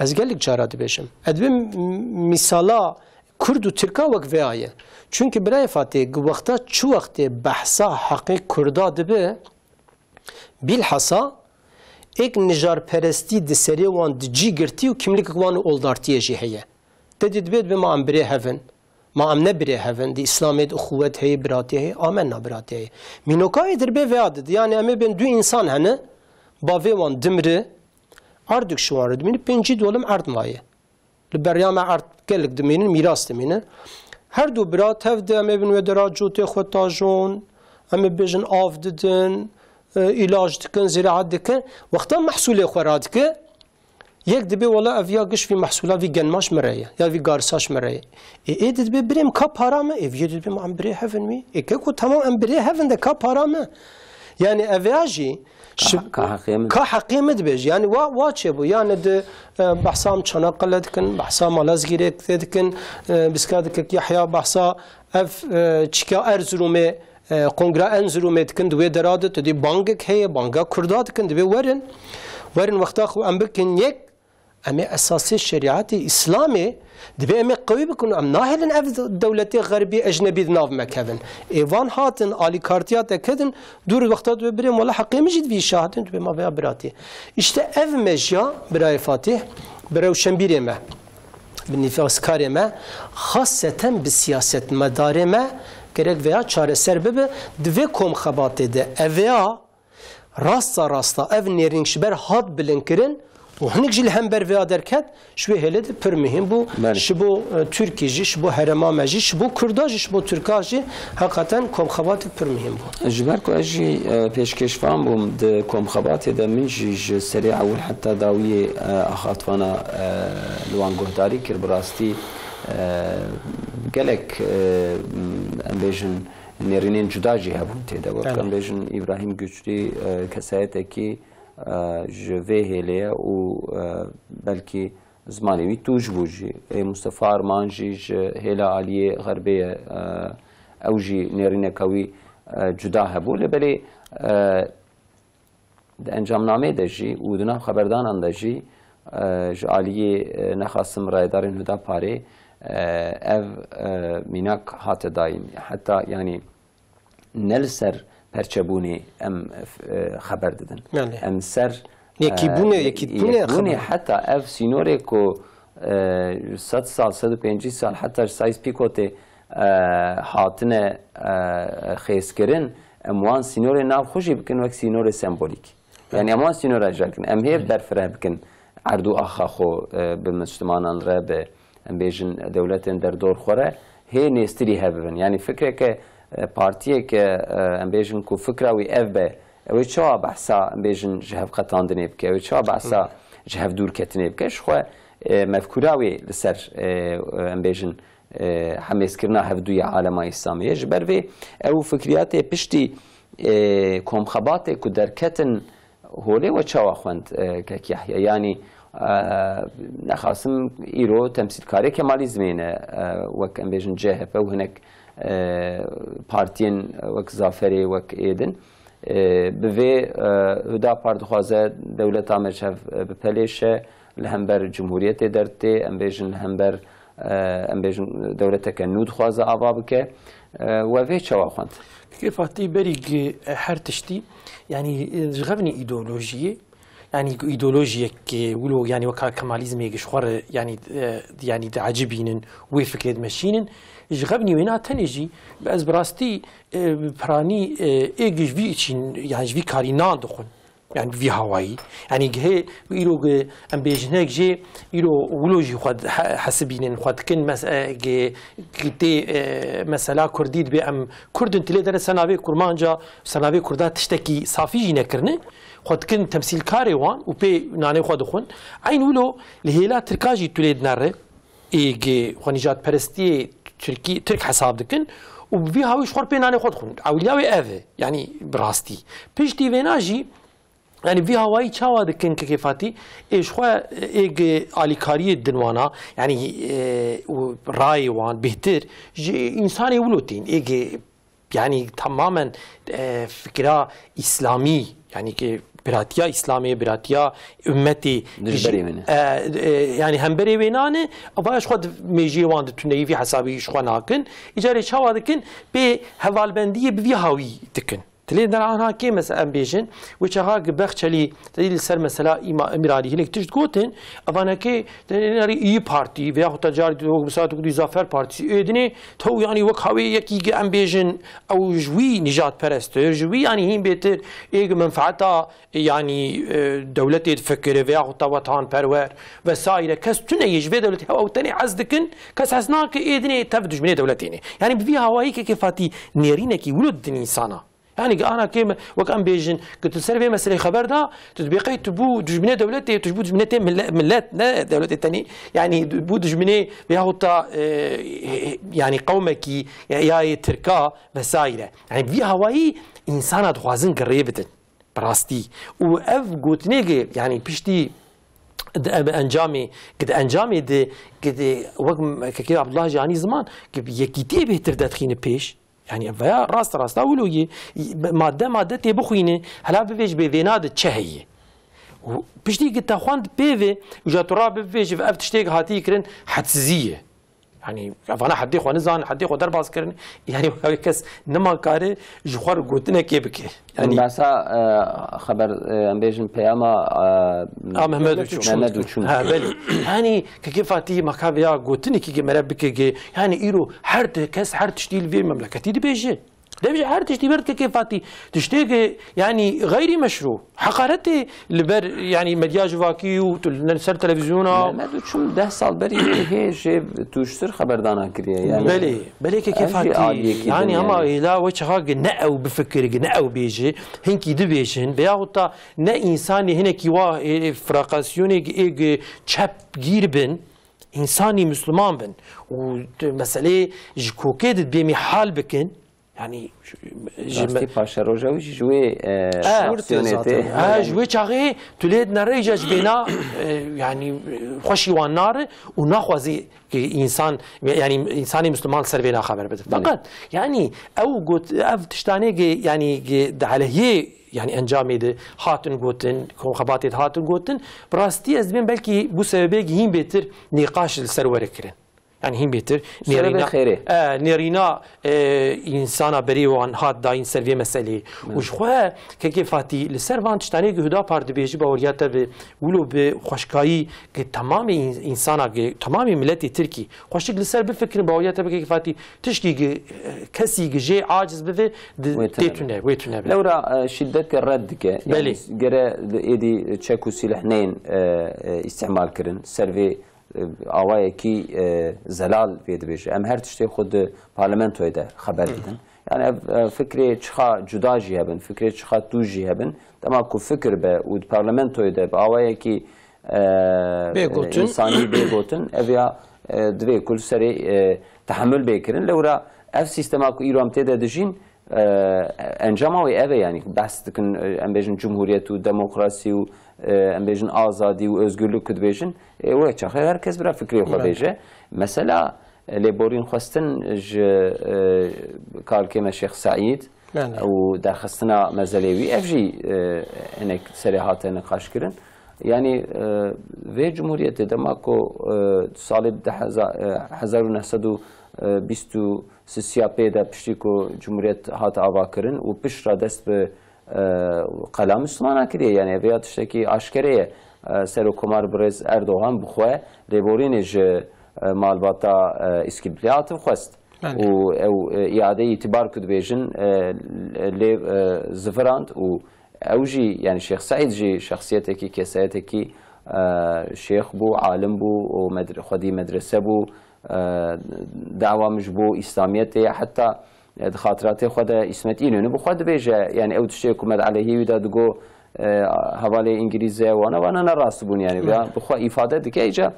Ez gelek cara dibêjim. Ez dibêm m-, mîsala Kurd û Tirka wek vêya ye. Çunke birayê Fatih, gi wexta çi wextê behsa heqê Kurda dibe, bîlhesa êk nijarperestî di serê wan di cî girtî û kimlikek wan û oldartiyê jî heye. Te dî dibê, dibê ma em birê hev in. Ma em ne birê hev in, di Îslamê de uxuwet heye, biratî heye, amenna biratî heye. Mînoka wê dir bê veya didi. Yani em ê bên du însan hene, bavê wan dimri, erdek ji wan re dimîne, pêncî dolim erd maye. Li beriya me erd gelek dimînin, mîras dimînin. Her du bira tev de em ê bin wê dera cotê xwe tajon, em ê bêjin av didin, e, îlac dikin, ziraet dikin. Wexta mehsûlê xwe radike, Yek dibê wela ev ya giş vî mehsûla vî genmaş min re ye, ya vî garsaş min re ye. Ê, ê didibê birêm ka para me, ê vî yê didibê ma em birê hev in wî. Ê ke ku tamam em birê hev in de ka para me. Yani ev ya jî şi-, Ka, ka heqê min. Ka heqê min dibêjî. Yani wa, wa çêbû. Yani di, e, behsa em Çanakkale dikin, behsa Malazgîrê tê dikin, e, biska dikek Yahya behsa ev, e, çika Erzurumê e, Kongra Erzurumê dikin, di wê dera de tu dî bangek heye, banga Kurda dikin, dibê werin. Werin wexta xwe em bikin yek, em ê esasê şerîetê Îslamê, dibê em ê qewî bikin, em nahêlin ev dewletê xerbî, ecnebî di nav me kevin. Ê van hatin, alîkartiya te kedin, dûr wexta dibê birêm, wela heqê min jî di vî îşa hatin, dibê ma veya biratî. Îşte ev mejiya, birayê Fatih, bi rewşenbîrê me. Bi nivîskarê me, xaseten bi siyasetmedarê me gerek veya çareser bibe. Di vê komxebatê de ev ya rasta rasta ev nêrîn ji ber hat bilindkirin û hinek jî li hember veya derket, ji wê hêlê de pir muhîm bû. Belê. Ji bo, e, Tirkî jî, ji bo herêma me jî, ji bo Kurda jî, ji bo Tirka jî heqeten komxebatek pir muhîm bû. Ji ber ku ez jî, e, pêşkêşvan bûm di komxebatê de, min jî ji serê ewil heta dawiyê, e, axaftvana, e, li wan guhdarî kir. Bi rastî, e, gelek, e, em bêjin nêrînên cuda jî hebûn tê de. Wek Belê. em bêjin Îbrahîm Guçlî, e, kesayetekî, e, ji vê hêlê ye û, e, belkî zimanê wî tûj bû jî. Ê Mustafa Arman jî ji hêla aliyê xerbê ye, e, ew jî nêrîneka wî, e, cuda hebû. Lê belê, e, di encamnameyê de jî û di nav xeberdanan de jî, e, ji aliyê, e, nexasim rayedarên Huda Parê, e, ev, e, mînak hate dayîn. Heta, yanî, ne li ser perçebûnê em, e, xeber didin. Belê. Em ser, Yekîbûnê, e, yekîbûnê yekbûnê xeber. Heta ev sînorê ku, e, sed sal, sed û pêncî sal heta ji Sykes-Picotê, e, hatine, e, xêzkirin, em wan sînorê nav xwe jî bikin wek sînorê sembolîk. Belê. Yani em wan sînora jî bikin. Em hê Belê. berfireh bikin erd û axa xwe, e, bi muştimanan re, bi em bêjin dewletên derdor xwe re hê nêstirî hebibin. Yanî fikreke, e, partiyeke, e, em bêjin ku fikra wî ev be, ew ê çawa behsa em bêjin ji hev qetandinê bike, ew ê çawa behsa Hmm. ji hev dûrketinê bike, ji xwe, e, mefkûra wê li ser, e, em bêjin, e, hemêzkirina hevdû ya alema Îslamê ye. Ji ber vê ew fikriyatê piştî, e, komxebatê ku derketin, holê we çawa xwend, e, Kek Yahya? Yanî, e, nexasim îro temsîlkarê Kemalizmê ne, e, wek em bêjin C H P û hinek, e, partiyên wek Zaferê, wek ê din. E, bi vê, e, Hüdapar dixwaze dewleta me çev, e, bipelêşe, li hember cumhuriyetê dertê, em bêjin li hember, e, em bêjin dewleteke nû dixwaze ava bike. E, we vê çawa xwend? Kekê Fatî berî gi her tiştî, yanî, e, ji xevnî îdeolojiyê, yanî ku îdeolojiyek, e, wilo, yanî weka Kemalizmê gi ji xwe re, yanî, e, yanî diecibînin, wê fikrê dimeşînin. Ji xevnî wêna tenê jî, ez bi rastî, e, piranî, e, ê gi ji vî çîn, yanî ji vî karî nan dixwin. Yani vî hawayî. Yani gihê îro gi em bêjin hek jê îro wilo jî xwe di-, he-, hesibînin, xwe dikin mes-, e, gi, gi tê, e, mesela Kurdî dibê em Kurd in, tilê dere ser navê Kurmanca, ser navê Kurda tiştekî safî jî nekirine. Xwe dikin temsîlkarê wan û pê nanê xwe dixwin. Eyn wilo li hêla Tirka jî tu lê dinere, ê gi xwe nîjadperestiyê Tirkî, Tirk hesab dikin û bi vî hawî ji xwe pê nanê xwe dixwin. Ewliya wê ev e. Yani bi rastî. Piştî vêna jî Yani vî hawayî çawa dikin Kekê Fatî? Ê ji xwe ê gi alîkariyê din wana, yani, e, û rayê wan bêhtir ji însanê wilo tên. Ê gi, yani tamamen, e, fikra îslamî, yani ki biratiya îslamê, biratiya ummetê Dijberê ji, min e. e, e, yani hemberê wê nane, ava ji xwe di-, mêjiyê wan dituneyî vî hesabî ji xwe nakin. Îcarê çawa dikin? Pê hevalbendiyê bi vî hawî dikin. Tilê der anha kê mesela em bêjin, wê çaxa gi Bexçelî tedî li ser mesela îma-, Îmralî hinek tişt gotin, evanekê tenê nerî İYİ Partî veya xwe carî wek mesela tu gotî Zafer Partisi, ê dinê tew yani wek hawê yekî gi em bêjin, ew ji wî nîjadperestir, ji wî yani hîn bêtir ê gi menfaeta yani, e, dewletê difikire veya xwe wetanperwer vesaire. Kes tune yê ji vê dewletê hew ew tenê hez dikin, kes hez nake ê dinê tev dijminê dewletê ne. Yani bi vî hawayî Kekê Fatî nêrînekî wilo didin însana. Yani ana kêm wek em bêjin, ku tu ser vê meselê xeber da, tu dibê qey tu bû dijminê dewletê, tu ji bû dijminê tê mille-, millet, ne dewletê tenê. Yani bû dijminê veyahut da, e, yani qewmekî ya, ya yê Tirka vesaire. Yani vî hawayî însana dixwazin girê bidin. Bi rastî. Û ev gotinê ki, yani piştî di em-, encamê, ki di encamê di, ki di wek Kekê Abdullah jî anî ziman, ki yekîtiyê bêhtir dedixîne pêş. Yani veya rast rasta wilo yê, madde madde tê bixwîne, hela bivêj bê vêna de çi heye. Û piştî ki te xwend pê ve, uca tu ra bivêj ev tiştê ki hatî kirin, hedsizî ye. Yani evana heddê xwe nizan, heddê xwe derbas kirin. Yani ew kes nima kare ji xwe re gotinekê bike. Yani Masa, e, xeber, e, em bêjin peyama, e, A Mehmet Uçuk. Mehmet Uçuk. Ha, belê. Yani Kekê Fatî makabe ya gotinekî ki mere bike ki, yani îro her ti-, kes her tiştî li vê memleketî dibêje. Dibêje her tiştî ber Kekê Fatî. Tiştê ki yani xeyrî meşrû. Heqaretê li ber yani medya civakî û tu li ser televizyona. Mehmet Uçuk deh sal berî hê jê tûştir xeberdana kiriye. Yani Belê, belê Kekê Fatî. Yani ama hêla we çaxa ki ne ew bifikir ki ne ew bêje, hinkî dibêjin veyahut da ne însanî hinekî wa, e, e, frakasyonê, e, e, çep gîr bin, însanî Müslüman bin û tu meselê ji kokê de bêmî hal bikin. Yani ji, ji Rastî me- paşeroja wî jî ji wê, e, E. fraksiyonê tê. Ha, ji wê çaxê tu lê dinere îca ji bêna, e, yani, e, xweşî wan nare û naxwazî ki însan, yani însanê Müslüman ser vê naxeber bide. Belê. Feqet yani ew got, ev tiştanê ki yani ki di aleyhê yani encamê de hatin gotin, xebatê de hatin gotin, bi rastî ez dibêm belkî bû sebebê ki hîn bêtir nîqaş li ser were kirin. Yani hîn bêtir Sebebê nêrîna, xêrê. E, nêrîna, e, însana berê wan hat dayîn ser vê meselê. Û ji xwe Kekê Fatî li ser van tiştanê ki Hüdapar dibêji baweriya te bi wilo bi xweşkayî ki temamê în-, însana ki temamê miletê Tirkî xweşik li ser bifikirin baweriya te bi Kekê Fatî tişkî ki, e, kesî ki jê aciz bibe di-, Wê tê tune tune, wê tune be. Lewra, e, şîddet ke red dike. Yani Belê. gere êdî çek û sîleh neyên, e, e, îstîmal kirin. Ser vê e, awayekî, e, zelal vê dibêje. Em her tiştê xwe di parlamentoyê de xeber didin. Yani ev, e, fikrê çixa cuda jî hebin, fikrê çixa tûj jî hebin. Dema ku fikir be û di parlamentoyê de bi awayekî, e, Bê gotin. însanî bê gotin, ev ya, e, divê ku li serê, e, tehemul bê kirin. Lewra ev sîstema ku îro em tê de dijîn, e, encama wê ev e, yanî behs dikin, e, em bêjin cumhuriyet û demokrasî û, e, em bêjin azadî û özgürlük ku dibêjin, e, wê çaxê her kes bira fikrê xwe Evet. bêje. Mesela, e, lêborîn xwestin ji, e, kalkê me Şêx Seîd Belê. û derxistina mezelê wî, ev jî, e, hinek serê hate niqaşkirin. Yanî, e, vê cumhuriyetê dema ku, e, salê di heza-, e, hezar û neh sed û bîst û sisiya pê de piştî ku cumhuriyet hat avakirin û pişt re dest bi, e, qela Mislimana kiriye. Yanî vêya tiştekî aşkere ye. E, Serokkomar birêz Erdogan bi xwe lêborînê ji, e, malbata, e, Îskîlpilê hatin xwest. Belê. Û ew, e, îadeyê îtîbar ku dibêjin, e, lê, e, zivirand û ew jî, yanî Şêx Seîd jî şexsiyetekî, kesayetekî, e, şêx bû, alim bû û medre-, xwedî medrese bû, e, dawa min ji bo Îslamiyetê, heta, e, di xatiratê xwe de Îsmet Înönü bi xwe dibêje, yanî ew tiştê ku me di aleyhê wî de digo, e, hevalê Îngilîze, wana, wana ne rast bûn, yanî, ya, bi xwe îfade dike, îca,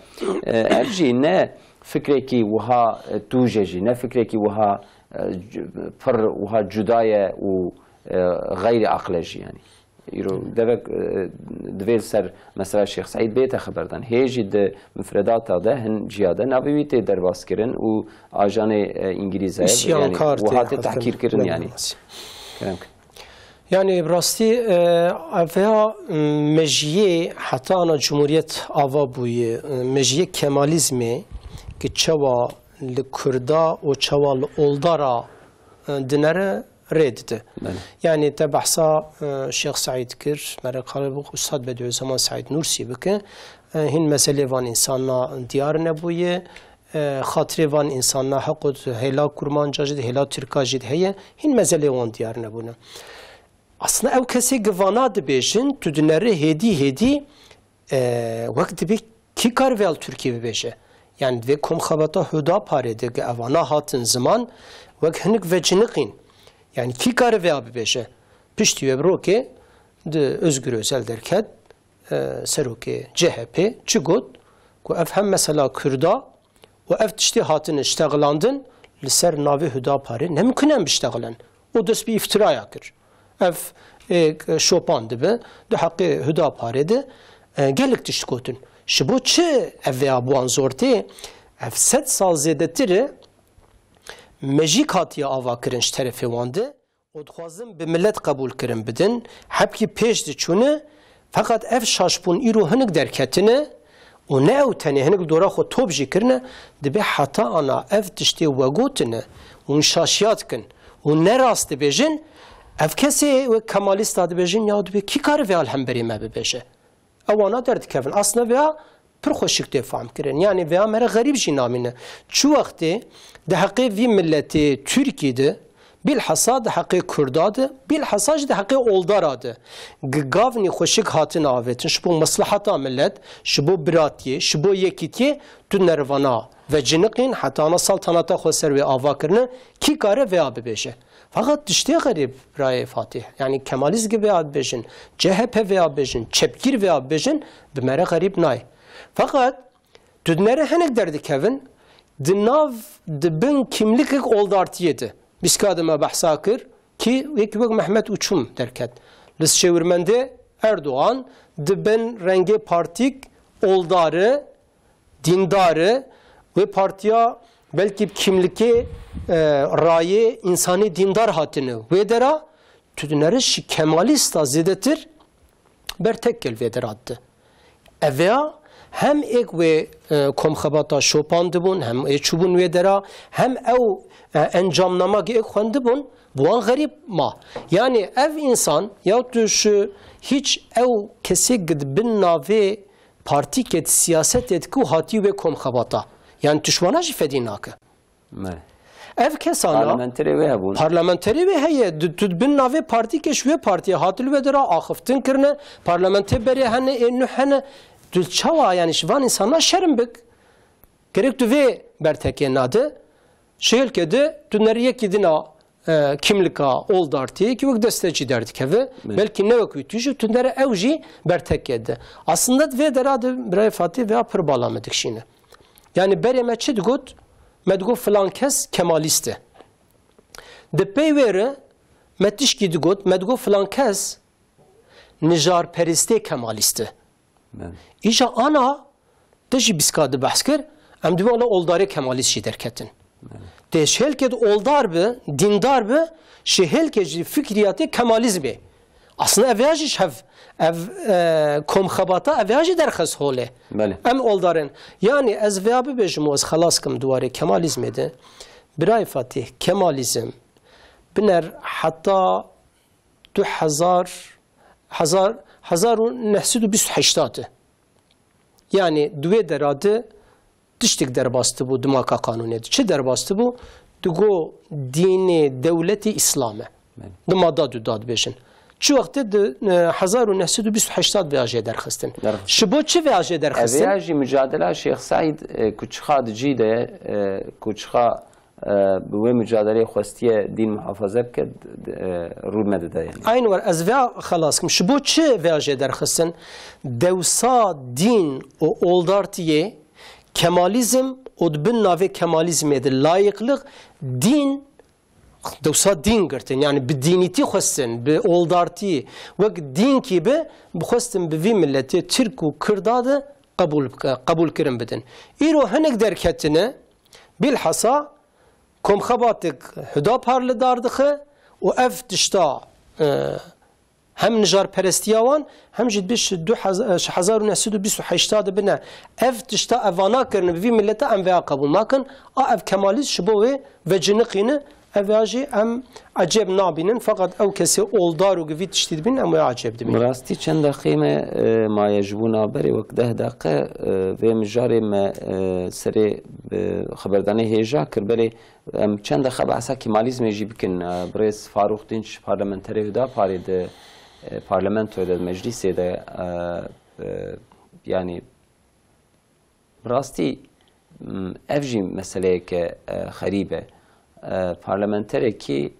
e, ev jî ne fikrekî wiha, e, tûj e jî, ne fikrekî wiha, e, c-, pir wiha cuda ye û, e, xeyrî aqil e jî, yanî. Îro devek, e, divê li ser mesela Şêx Seîd bête xeberdan. Hê jî di mifredata de hin ciya de navê wî tê derbas kirin û ajanê, e, Îngilîze, yanî, Îsyankar tê wiha tê hestin. Tehkîr kirin, yanî. Belê. Kerem kin. Yanî, bi rastî, e, ev ya, m, mejiyê heta ana cumhuriyet ava bûye, e, mejiyê Kemalizmê ki çawa li Kurda û çawa li oldara, e, dinere rê dide. Belê. Yanî te behsa, e, Şêx Seîd kir, me re kalibû Ustad Bediüzzaman Seîd Nursi bike. E, hîn meselê van însana diyar nebûye. E, xatirê van însana heqût hêla Kurmanca jî de, hêla Tirka jî de heye. Hîn mezelê wan diyar nebûne. Aslında ew kesê gi vana dibêjin, tu dineri hêdî hêdî, e, wek dibê kî kar vê li Tirkiyê bibêje? Yani divê komxebata Hudaparê de gi evana hatin ziman, wek hinik veciniqîn. Yani kî kar vê bibêje? Piştî wê bi rokê di Özgür Özel derket, e, serokê C H P çi got? Ku ev hem mesela Kurda û ev tiştê hatine ştexilandin li ser navê Hudaparê, ne mimkun e em biştexilen. Û dest bi îftiraya kir. Ev, e, şopan dibe, di heqê Hudaparê de, e, gelek tişt gotin. Ji bo çi ev vêya bi wan zor tê? Ev sed sal zêdetir e mejîk hatiye avakirin ji terefê wan de. Û dixwazin bi milet qebûlkirin bidin, hebkî pêş diçûne, feqet ev şaşbûn îro hinik derketine û ne ew tenê hinik li dora xwe top jî kirine, dibê heta ana ev tiştê wegotine û hûn şaşiya dikin û ne rast dibêjin, ev kesê wek Kemalîsta dibêjin, ya dibê kî kare vêya li hemberî me bibêje? Ewana derdikevin. Aslında vêya pir xweşik tê fam kirin. Yani vêya me re xerîb jî namîne. Çi wextê di heqê vî miletê Tirkî de, bilhassa di heqê Kurda de, bilhassa jî di heqê oldara de, gi gavnî xweşik hatine avêtin, ji bo mesleheta milet, ji bo biratiyê, ji bo yekîtiyê, tu nervana veciniqîn, heta ana saltanata xwe ser wê ava kirine, kî kare vêya bibêje? Feqet tiştê xerîb, birayê Fatih. Yani Kemalîst gi vêya dibêjin, C H P vêya bibêjin, çepgîr vêya bibêjin, bi me re xerîb nayê. Feqet tu dinere hinek derdikevin, di nav, di bin kîmlikek oldartiyê de. Bîska de me behsa kir, kî wek, wek Mehmet Uçum derket. Li şêwirmendê Erdogan di bin rengê partîk oldari, dîndar e, wê partiya belkî bi kîmlikê, e, rayê însanê dîndar hatine wê dera, tu dineriş Kemalîsta zêdetir bertek gel vê dera dide. Ev ya hem êk wê, e, komxebata şopan dibûn, hem ê çûbûn wê dera, hem ew, e, encamnama ki êk xwendibûn, bi wan xerîb ma. Yani ev însan ya tu ji hîç ew kesê ki di bin navê partîkê di siyasetê dike û hatî wê komxebata. Yani tu ji wana jî fedî nake. Me. Ev kesana Parlamenterê wê hebûn. Parlamenterê wê heye. Tu, tu bin navê partîkê ji wê partiyê hat li wê dera axiftin kirine. Parlamentê berê hene, ê nuh hene. Tu çawa yani ji van însana şerm bik. Gerek tu vê bertekê nade. Şêlke de tu nerî yekî dina, e, kimlika oldartiyê ki wek destecî derdikeve. Belkî ne wek wî tu jî tu nere ew jî bertekê de. Aslında vê dera de birayê Fatih vêya pir bala me dikşîne. Yani berê me çi digot? Me digot filan kes Kemalîst e. Di pey wê re me tişkî digot, me digot filan kes nijarperestê kemalîst e. Belê. Îja ana te jî bîska di behs kir, em dibin wele oldarê kemalîst jî derketin. Belê. Tê ji hêlkê de oldar bi, dîndar bi, ji hêlkê jî fikriyatê kemalizmê. Aslında ev ya jî ji hev, ev, e, komxebata ev ya jî derxist holê. Belê. Em oldarên. Yani ez veya bibêjim û ez xelas kim di warê kemalizmê de. Birayê Fatih, kemalizm biner heta du hezar, hezar, hezar û neh sed û bîst û heşt e. Yani di wê dera de tiştek derbas dibû di maka qanûnê de. Çi derbas dibû? Digo dînê dewletê Îslam e. Belê. Di mada du da dibêjin. Çi wextê di, e, hezar û neh sed û bîst û heşt de vêya jê derxistin. Derxistin. Ji bo çi vêya jê derxistin? Ev ya jî mücadela Şêx Seîd, e, ku çixa di cî de, e, ku çixa e, bi wê mucadeleyê xwestiye dîn muhafaze bike, d-, d-, e, rû nedide yani. Eyn wer ez vêya xelas kim. Ji bo çi vêya jê derxistin? Dewsa dîn û oldartiyê, kemalizm û di bin navê kemalizmê de layıklık dîn, dewsa dîn girtin. Yani bi dînîtî xwestin, bi oldartî, wek dînkî bi, bi xwestin bi vî milletê Tirk û Kirda de qebûl bike, qebûlkirin bidin. Îro hinek derketine, Bilhassa komxebatek Hüdapar li dar dixe û ev tişta, e, hem nijarperestiya wan, hem jî dibê ji du hezar, ji hezar û neh sed û bîst û heşt de bine. Ev tişta ev vana kirine bi vî milete em vêya qebûl nakin. A ev kemalîst ji bo wê veciniqîne, ev ya jî em ecêb nabînin. Feqet ew kesê oldar û gi vî tiştî dibîn, em wê ecêb dibînin. Bi rastî çend deqê me, e, maye ji bo navberê, wek deh deqe, e, vê mijarê me, e, serê, e, xeberdanê hêja kir. Belê em çend deqe behsa kemalizmê jî bikin. E, birêz Farûq Dînç parlamenterê Hudaparê de, e, parlamentoyê de, meclîsê de, e, e, yanî Bi rastî, m, ev jî meseleyeke, e, xerîb e. E, parlamenterekî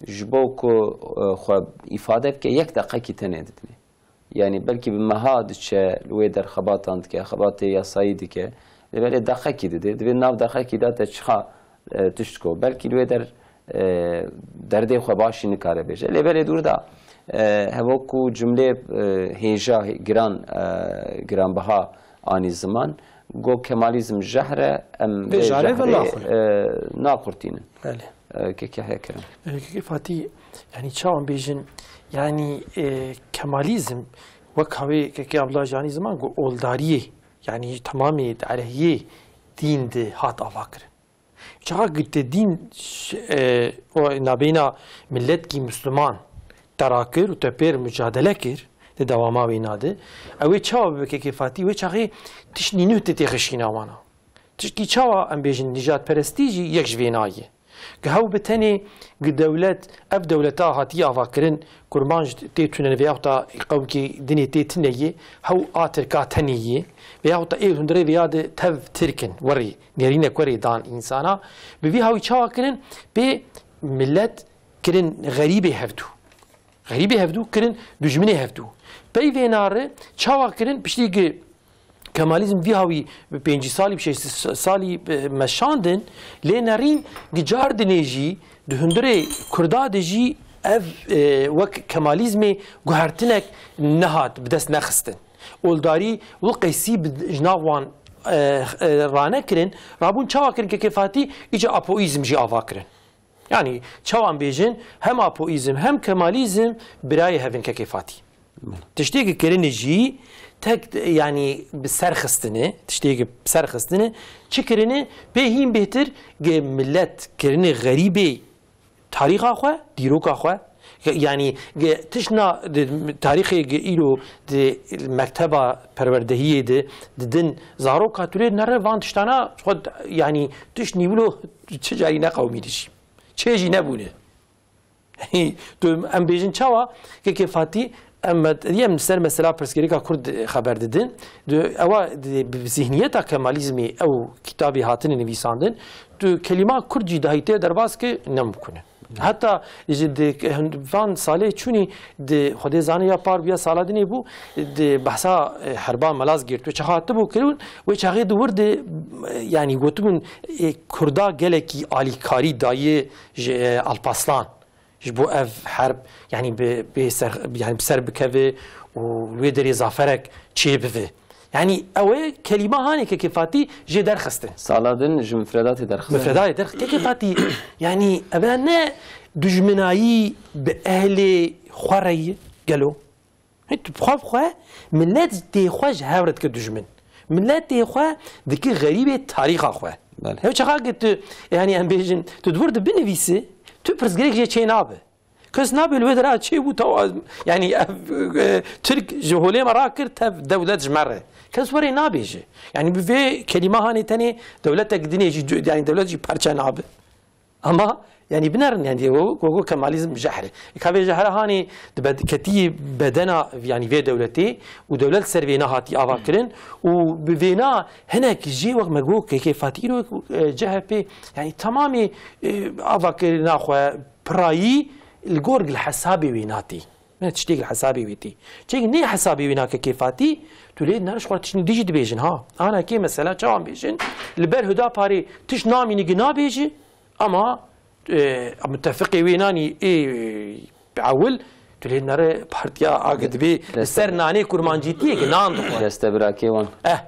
ji bo ku, e, xwe îfade bike, yek deqekî tenê didinê. Yanî belkî bi meha diçe, li wê der xebatan dike, xebatê yasayî dike. Lê belê deqekî didê. Divê nav deqekî de te çiqa, e, tişt ko. Belkî li wê der e, derdê xwe başî nikare bêje. Lê belê dûr da, e, hevok ku cumlê, e, hêja, hê-, giran, e, giranbiha anî ziman, go Kemalizm jehr e, em vê vê jehrê ve jehrê, naxurin. E, naqurtînin. Belê. E, Kekê Heykerem. E, Kekê Fatî, yanî çawan bêjin, yanî, e, Kemalizm wek hawê Kekê Abdullah jî anî ziman, go oldariyê, yanî temamê di erehiyê dîn de hat ava kirin. Çaxa ku te dîn ş-, e, o nabeyna miletkî Misliman te rakir û te pêr mucadele kir, di dewama wêna de, ew ê çawa bibe Kekê Fatî? Wê çaxê tişt nînû tê têxişîna wana. Tişkî çawa em bêjin nîjadperestî jî yek ji vêna ye. Gi hew bi tenê gi dewlet, ev dewleta hatiye avakirin, kurmanc tê tune ne veyahut da qewmkî dinê tê tune yê, hew a Tirka tenê yê, veyahut da ê hundirê veya di tev Tirk in, werê, nêrînek werê dan însana, bi vî hawî çawa kirin, pê milet kirin xerîbê hevdû. Xerîbê hevdû kirin dujminê hevdû. Pey vê nare çawa kirin, piştî gi Kemalizm vî hawî bi pêncî salî, bi şêst salî, e, meşandin, lê nerîn gi car dinê jî, di hundirê Kurda de jî ev, e, wek Kemalizmê guhertinek nehat, bi dest nexistin. Oldarî û qeysî bi, ji nav wan, e, e, ranekirin, rabûn çawa kirin Kekê Fatî, îca Apoîzm jî ava kirin. Yanî çawan bêjin, hem Apoîzm hem Kemalizm birayê hev in Kekê Fatî. Belê. Tiştê ki kirine jî tek, yanî bi ser xistine, tiştê ki bi ser xistine, çi kirine, pê hîn bêhtir gi milet kirine xerîbê tarîxa xwe, dîroka xwe, yanî gi tiştna di tarîxê gi îro di mekteba perwerdehiyê de didin zaroka, tu lê nere van tiştana xwe, yanî tişt nîvilo çi carî ne qewmî dijî. Çê jî nebûne. Tu em bêjin çawa? Kekê Fatî, em, em ser mesela pirsgirêka Kurd xeber didin. Di, ewa di, bi zihniyeta Kemalizmê ew kitabê hatine nivîsandin. Tu kelîma Kurd jî dahî tê derbas ke nemimkun e. Heta ji di, van salê çûnî di Xwedê zane ya par bû ya sala dinê bû, di behsa, e, herba Malazgirt wê çaxa hatibû kirin, wê çaxê di wir de, e, yanî gotibûn, e, Kurda gelekî alîkarî daye ji, e, Alpaslan. ji bo ev herb, yanî bi, bi ser, yanî bi ser bikeve û li wê derê zaferek çêbive. Yanî ew ê kelîma hanê kekê Fatî jê derxistin. Sala din ji mifredatê derxistin. Mifredatê derx-, kekê Fatî, yanî ev ne dijminayî bi ehlê xwe re ye, gelo? Hê, tu bi xwe bi xwe, milet tê xwe ji hev re dike dijmin. Milet tê xwe dike xerîbê tarîxa xwe. Belê. Ew çaxa ki tu, yanî em bêjin, tu di vir de binivîsî, tu pirsgirêk jê çê nabe. Kes nabe li wê dera çê bû, tawa, yanî ev, e, Tirk ji holê me rakir, tev dewlet ji me re. Kes werê nabêje. Yanî bi vê kelîma hanê tenê dewletek dinê jî, yanî dewlet jî perçe nabe. Ama, yanî binerin, yanî, wego, wego Kemalîzm jehr e. Ka vê jehra hanê di bed-, ketiyê bedena, yanî vê dewletê û dewlet ser vêna hatî ava kirin û bi vêna hinek jê wek me got, kekê Fatî îro, e, C H P, yanî tamamê, e, avakirina xwe pirayî li gor li hesabê wê natê. Ne tiştê li hesabê wê tê. Çek nê hesabê wê nake kekê Fatî, tu lê neriş xwe tiştên dî jî dibêjin ha. Ana kê mesela çawan bêjin, li ber Hudaparê tişt namînî gi nabêji, ama, e, mutefiqê wê nanî ê, e, ewil, tu lê nere partiya A G dibê li ser nanê kurmancîtiyê ki nan dixwe. Deste birakê wan. Eh,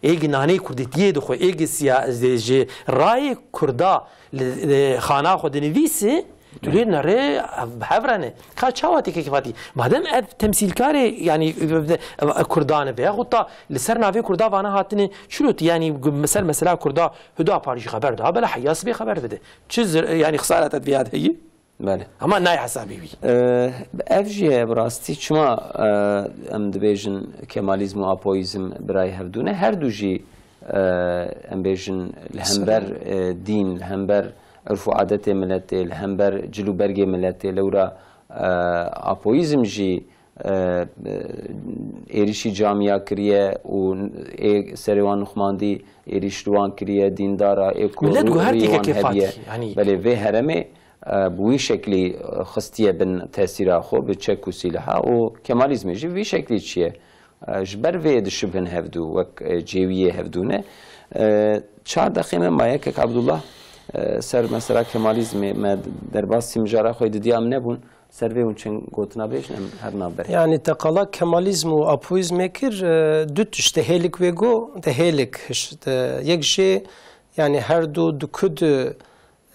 ê ki nanê kurdîtiyê dixwe, ê ki siya-, ji rayê kurda li, li xana xwe dinivîse, tu lê nere ev bi hev re ne. Ka çawa tê kekê Fatî? Madem ev temsîlkarê, yanî, kurdan e, veyahut da li ser navê kurda vana hatine, çilo tê, yanî, ser mesela kurda Hudapar jî xeber da, bela heya sibê xeber dide. Çi zir-, yanî xisareta di vê ya de heye? Belê. Ama nayê hesabê wî. Ev jî heye bi rastî. Çima, e, em dibêjin Kemalizm û Apoyîzm birayê hevdû ne? Her du jî, e, em bêjin li hember, e, dîn, li hember urf û adetê miletê, li hember cil û bergê miletê. Lewra, e, Apoyîzm jî, e, êrîşî camiya kiriye û ê serê wan nixmandî êrîş li wan kiriye, dîndara, ê ku Milet rû-, guhertî rûyê wan kekê hediye. Fatî, yanî Belê, vê heremê, e, bi wî şeklî, e, xistiye bin tesîra xwe, bi çek û sîleha û Kemalizmê jî vî şeklî çiye. E, ji ber vê dişibin hevdû, wek, e, cêwiyê hevdû ne. E, çar deqê me maye, kek Abdullah, e, ser mesela Kemalizmê me derbasî mijara xwe didiya em nebûn. Ser vê hûn çend gotina bêjin, em her navberê. Yanî te qala Kemalizm û Apoyîzmê kir, e, du tişt, te hêlik wê got, te hêlik hişt, e, yek jê, yanî her du diku di,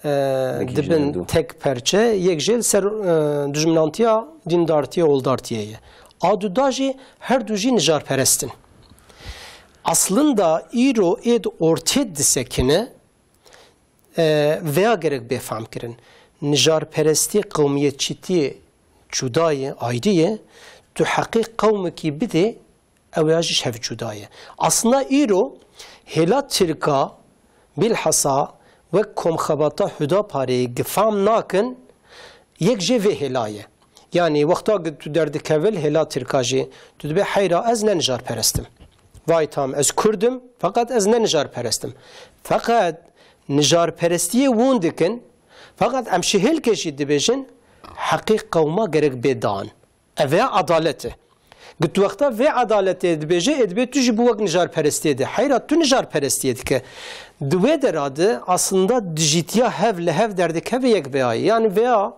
e, Yekî ji dibin hevdû. Tek perçe, yek jê li ser, e, dijminantiya dîndartiyê, oldartiyê ye. A du da jî her du jî nijarperest in. Aslında îro ê di ortê disekine, e, veya gerek bê fehm kirin. Nijarperestî qewmiyetçîtiyê cuda ye, ayrî ye. Tu heqê qewmekî bidê, ew ya jî ji hev cuda ye. Aslında îro hêla Tirka bilhassa wek komxebata Hudaparê gi fehm nakin, yek jê vê hêla ye. Yanî wexta ku tu derdikevil hêla Tirka jî, tu dibê heyra ez ne nijarperest im. Vay tam ez Kurd im, feqet ez ne nijarperest im. Feqet nijarperestiyê wan dikin, feqet em ji hêlkê jî dibêjin, heqê qewma gerek bê dan. Ev ya edalet e. Ku tu wexta vê edaletê dibêje, ê dibê tu jî bi wek nijarperestiyê de. Heyra tu nijarperestiyê dike. Di wê dera de aslında dijîtiya hev li hev derdikeve yek vêya ye. Yanî vêya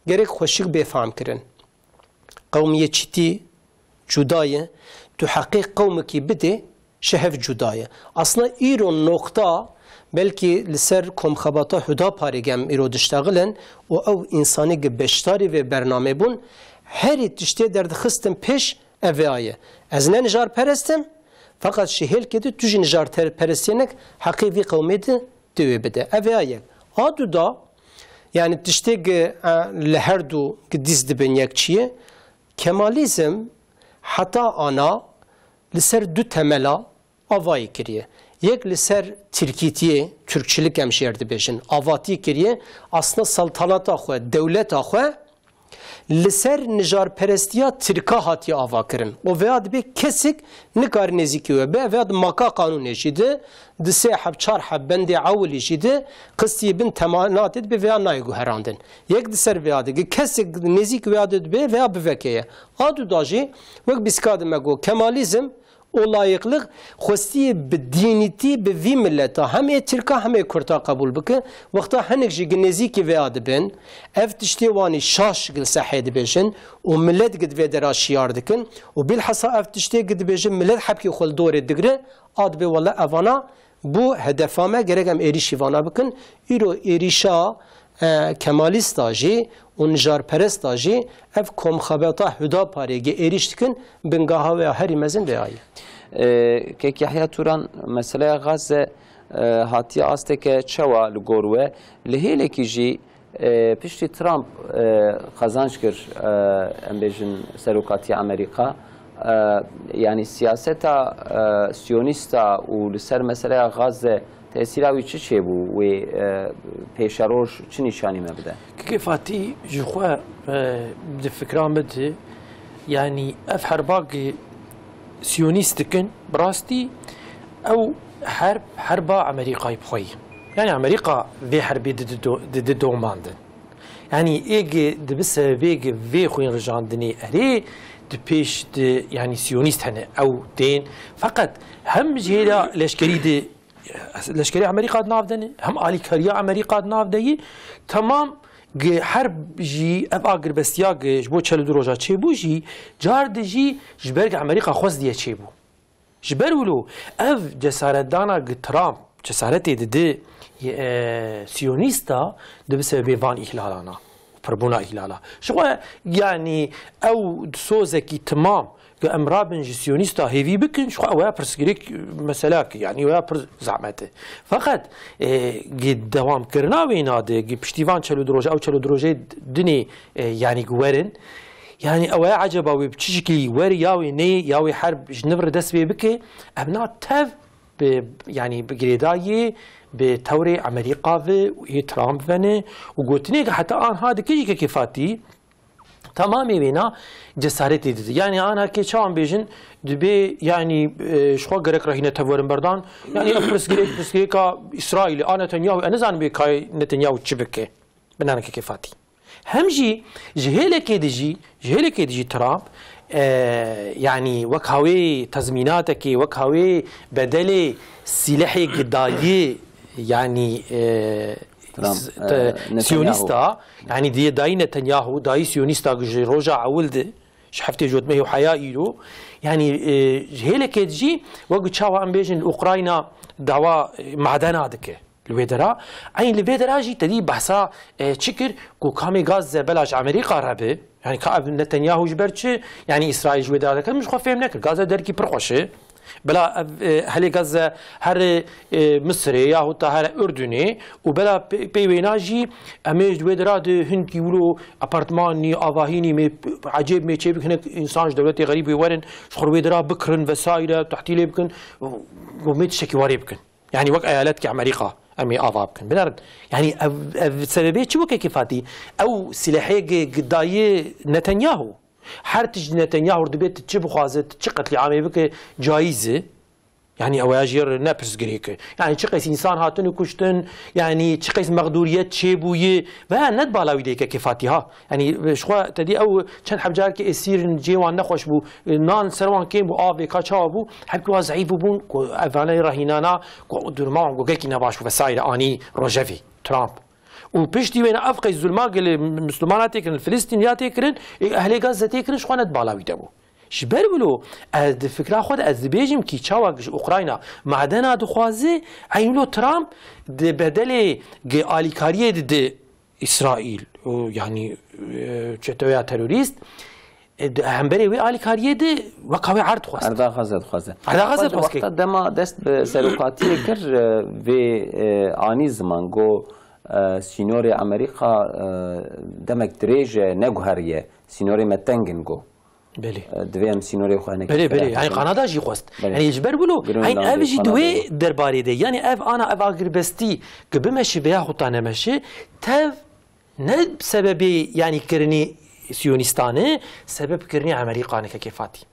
gerek xweşik bê fehm kirin. Qewmiyetçîtî cuda ye. Tu heqê qewmekî bidê, ji hev cuda ye. Aslında îro noqta belkî li ser komxebata Hudaparê gem îro diştexilin û ew însanî gi beşdarî vê bernamê bûn, herî tiştê derdixistin pêş ev vêya ye. Ez ne nijarperest im, feqet ji hêlkê de tu jî nijarperestiyê nek, heqê vî qewmê de tu wê bide. Ev vêya yek. A du da, yanî tiştê gi, e, li her du gi dîs dibin yek çi ye? Kemalîzm heta ana li ser du temela avayî kiriye. Yek li ser tirkîtiyê, Türkçülük em jê re dibêjin, avatî kiriye, aslında saltanata xwe, dewleta xwe li ser nijarperestiya Tirka hatiye ava kirin. Û veya dibê kesik nikare nêzîkî we be, veya di maka qanûnê jî de, di sê heb, çar heb bendê ewilî jî de qistî bin temanatê dibe veya nayê guherandin. Yek di ser veya de, kesik nêzîk veya de dibe veya biveke ye. A du da jî, wek bîska de me got, Kemalîzm o layıklık xwestiye bi dînîtî bi vî milleta hem ê Tirka hem ê Kurta qebûl bike. Wexta hinek jî gi nêzîkî vêya dibin, ev tiştê wanî şaş gi sehê dibêjin û millet gi divê dera şiyar dikin û bilhassa ev tiştê gi dibêjin millet hepkî xwe li dorê digire, a dibê wele evana bû hedefa me, gerek em êrîşî vana bikin. Îro êrîşa e, Kemalîsta jî û nijarperesta jî ev komxebata Hudaparê gi êrîş dikin, bingaha wê ya herî mezin vê ya ye. E, Kek Yahya Turan, meseleya Gaze, e, hatiye asteke çawa li gor we? Li hêlekî jî, e, piştî Trump, e, qazanç kir, e, em bêjin serokatiya Amerîka, e, yanî siyaseta, e, siyonîsta û li ser meseleya Gaze tesîra wî çi çêbû, wê, e, pêşeroj çi nîşanî me bide? Kikê Fatî ji xwe, e, di fikra min de, yanî ev herba gi siyonîst dikin, bi rastî ew herb, herba Amerîkayê bi xwe ye. Yanî Amerîka vê herbê didi do-, didi domandin. Yanî ê gi dibi sebebê gi vê xwînrijandinê erê di pêş di, yanî siyonîst hene ew tên. Feqet hem ji hêla leşkerî di Leşkerê Amerîka di nav de ne, hem alîkariya Amerîka di nav de ye. Temam gi herb jî ev agirbestiya gi ji bo çel û du roja çêbû jî, car di jî ji ber gi Amerîka xwestiye çêbû. Ji ber wilo ev cesaretdana gi Trump cesaretê didi, e, siyonîsta dibi sebebê van îhlalana, pirbûna îhlala. Ji xwe, yanî ew sozekî temam Ku em rabin ji siyonîsta hêvî bikin, ji xwe ew ya pirsgirêk, mesela ki, yanî ew ya pir zehmet e. Feqet, e, gi dewamkirina wê nade, gi piştî van çel û du roje, ew çel û du rojê dinê, e, yanî gi werin, yanî ew ya eceba wê bi çi şikilî weri ya wê neyê, ya wê herb ji nû re dest pê bike, em na tev bi, yanî bi girêdayî, bi tewrê Amerîka ve û ê Trump ve ne û gotinê ki heta anha dike jî kekê Fatî, Tamamê wêna cesaretê dide. Yanî ana kê çawan bêjin, dibê, yanî, e, ji xwe gerek rehîne tev werin berdan. Yanî ev pirsgirêk, pirsgirêka Îsraîlê, a Netanyahu, e, nizanim bê kayê Netanyahu çi bike. Binaneke kêfatî. Hem jî ji hêlekê de jî, ji hêlekê de jî Trump, e, yanî wek hawê tezmînatekê, wek hawê bedelê sîlehê gidayî, yanî, e, Trump, s-, e, te-, Netanyahu. Siyonîsta, yanî diye dayî Netanyahu, dayî siyonîsta ji roja ewil de, ji heftê jotmehê û heya îro, yanî, e, ji hêlekê jî wek çawa em bêjin li Ukrayna dawa, e, madena dike. Li wê dera, eyn li vê dera jî te dî behsa, e, çi kir ku kamê gaz ze bela ji Amerîka re bi, Yanî ka ev Netanyahu ji ber çi, yanî Îsraîl ji wê dera dike, min ji xwe fêm nekir. Gaza derkî pir xweş e. Bila ev, e, helê Gaza here, e, Misirê yahut da here Urdunê û bela pê, pê wêna jî em ê ji wê dera di hinkî wilo apartmanî, avahînî mê ecêb mê çê bikin, hinek însan ji dewletê xerîb wê werin, ji xwe wê dera bikirin vesaire, tehtîlê bikin, û mê tiştekî warê bikin. Yanî wek eyaletkî Amerîka em ê ava bikin. Binerin. Yanî ev, ev sebebê çi weke kêfatî? Ew silehê gi, gi dayê Netanyahu. Her tişt Netanyahu dibê tu çi bixwaze, tu çi qetlîamê bike, cayîz e. Yanî ew ya jê re ne pirsgirêk e. Yanî çi qeys însan hatine kuştin, yanî çi qeys mexdûriyet çêbûye, veya ne di bala wî de yeke kêfatî ha. Yanî, ji xwe te dî ew çend heb carekî esîr in, cihê wan nexweş bû, nan ser wan kêm bû, avê ka çawa bû, hebkî wan zeîf bûbûn, ku evane rehînana, ku duruma wan ku gelkî nebaş bû, vesaire anî rojevê Trump. Û piştî wêne ev qey zulma gelê Mislimana tê kirin, Filistîniya tê kirin, ê ehlê Gazze tê kirin, ji xwe ne di bala wî de bû. Ji ber wilo, ez di fikra xwe de ez dibêjim kî çawa ji Ukrayna madena dixwaze, eyn wilo Trump di bedelê gi alîkariyê dide Îsraîl û, yanî, e, çeteya terorîst, e, di hemberê wê alîkariyê de weka wê erd xwest. Erda Xaze dixwaze. Erda Xaze Xaze dixwest wexta kek. Dema dest bi serokatiyê kir, e, vê, e, anî ziman, got, e, sînorê Amerîka, e, demek dirêj e, neguheriye. Sînorê me teng in, got. Belê. E, divê em sînorê xwe hinek Belê, belê. Yanî Kanada jî xwest. Belê. Yanî ji ber wilo, Greenlandê, heyn ev jî di Kanadayê. Wê derbarê de. Yanî ev ana ev agirbestî ki bimeşi veya xwe ta nemeşi, tev ne sebebê yanî kirinî siyonîstan e, sebeb kirinî Amerîkan e kekê Fatî.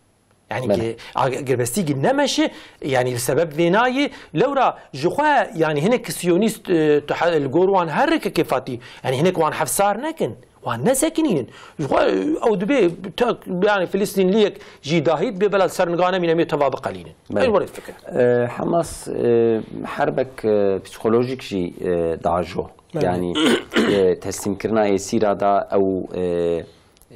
Yanî Belê. Ki agirbestî ki nemeşi, yanî li sebeb vênayê, lewra ji xwe yanî hinek siyonîst, e, tu he-, li gor wan her kekê Fatî, yanî hinek wan hefsar nekin. Wan nesekinînin. Ji xwe ew dibê tek, yani Filistînliyek jî dahî dibê bela ser niga nemîne, em ê teva biqelînin. Belê. Ew were fikir. E, Hamas, e, herbek, e, psîkolojîk jî, e, diajo. Belê. Yani, e, teslîmkirina êsîra da ew, e,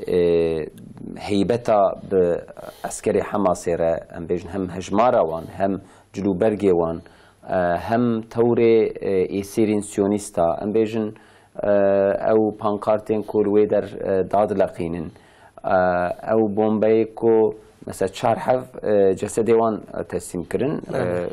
e, heybeta bi eskerê Hamasê re, em bêjin hem hejmara wan, hem cilûbergê wan, e, hem tewrê, e, êsîrên siyonîsta, em bêjin, e, ew pankartên ku li wê der, e, dadileqînin, e, ew bombeyê ku mesela çar heb, e, cesedê wan, e, teslîm kirin, e, Evet.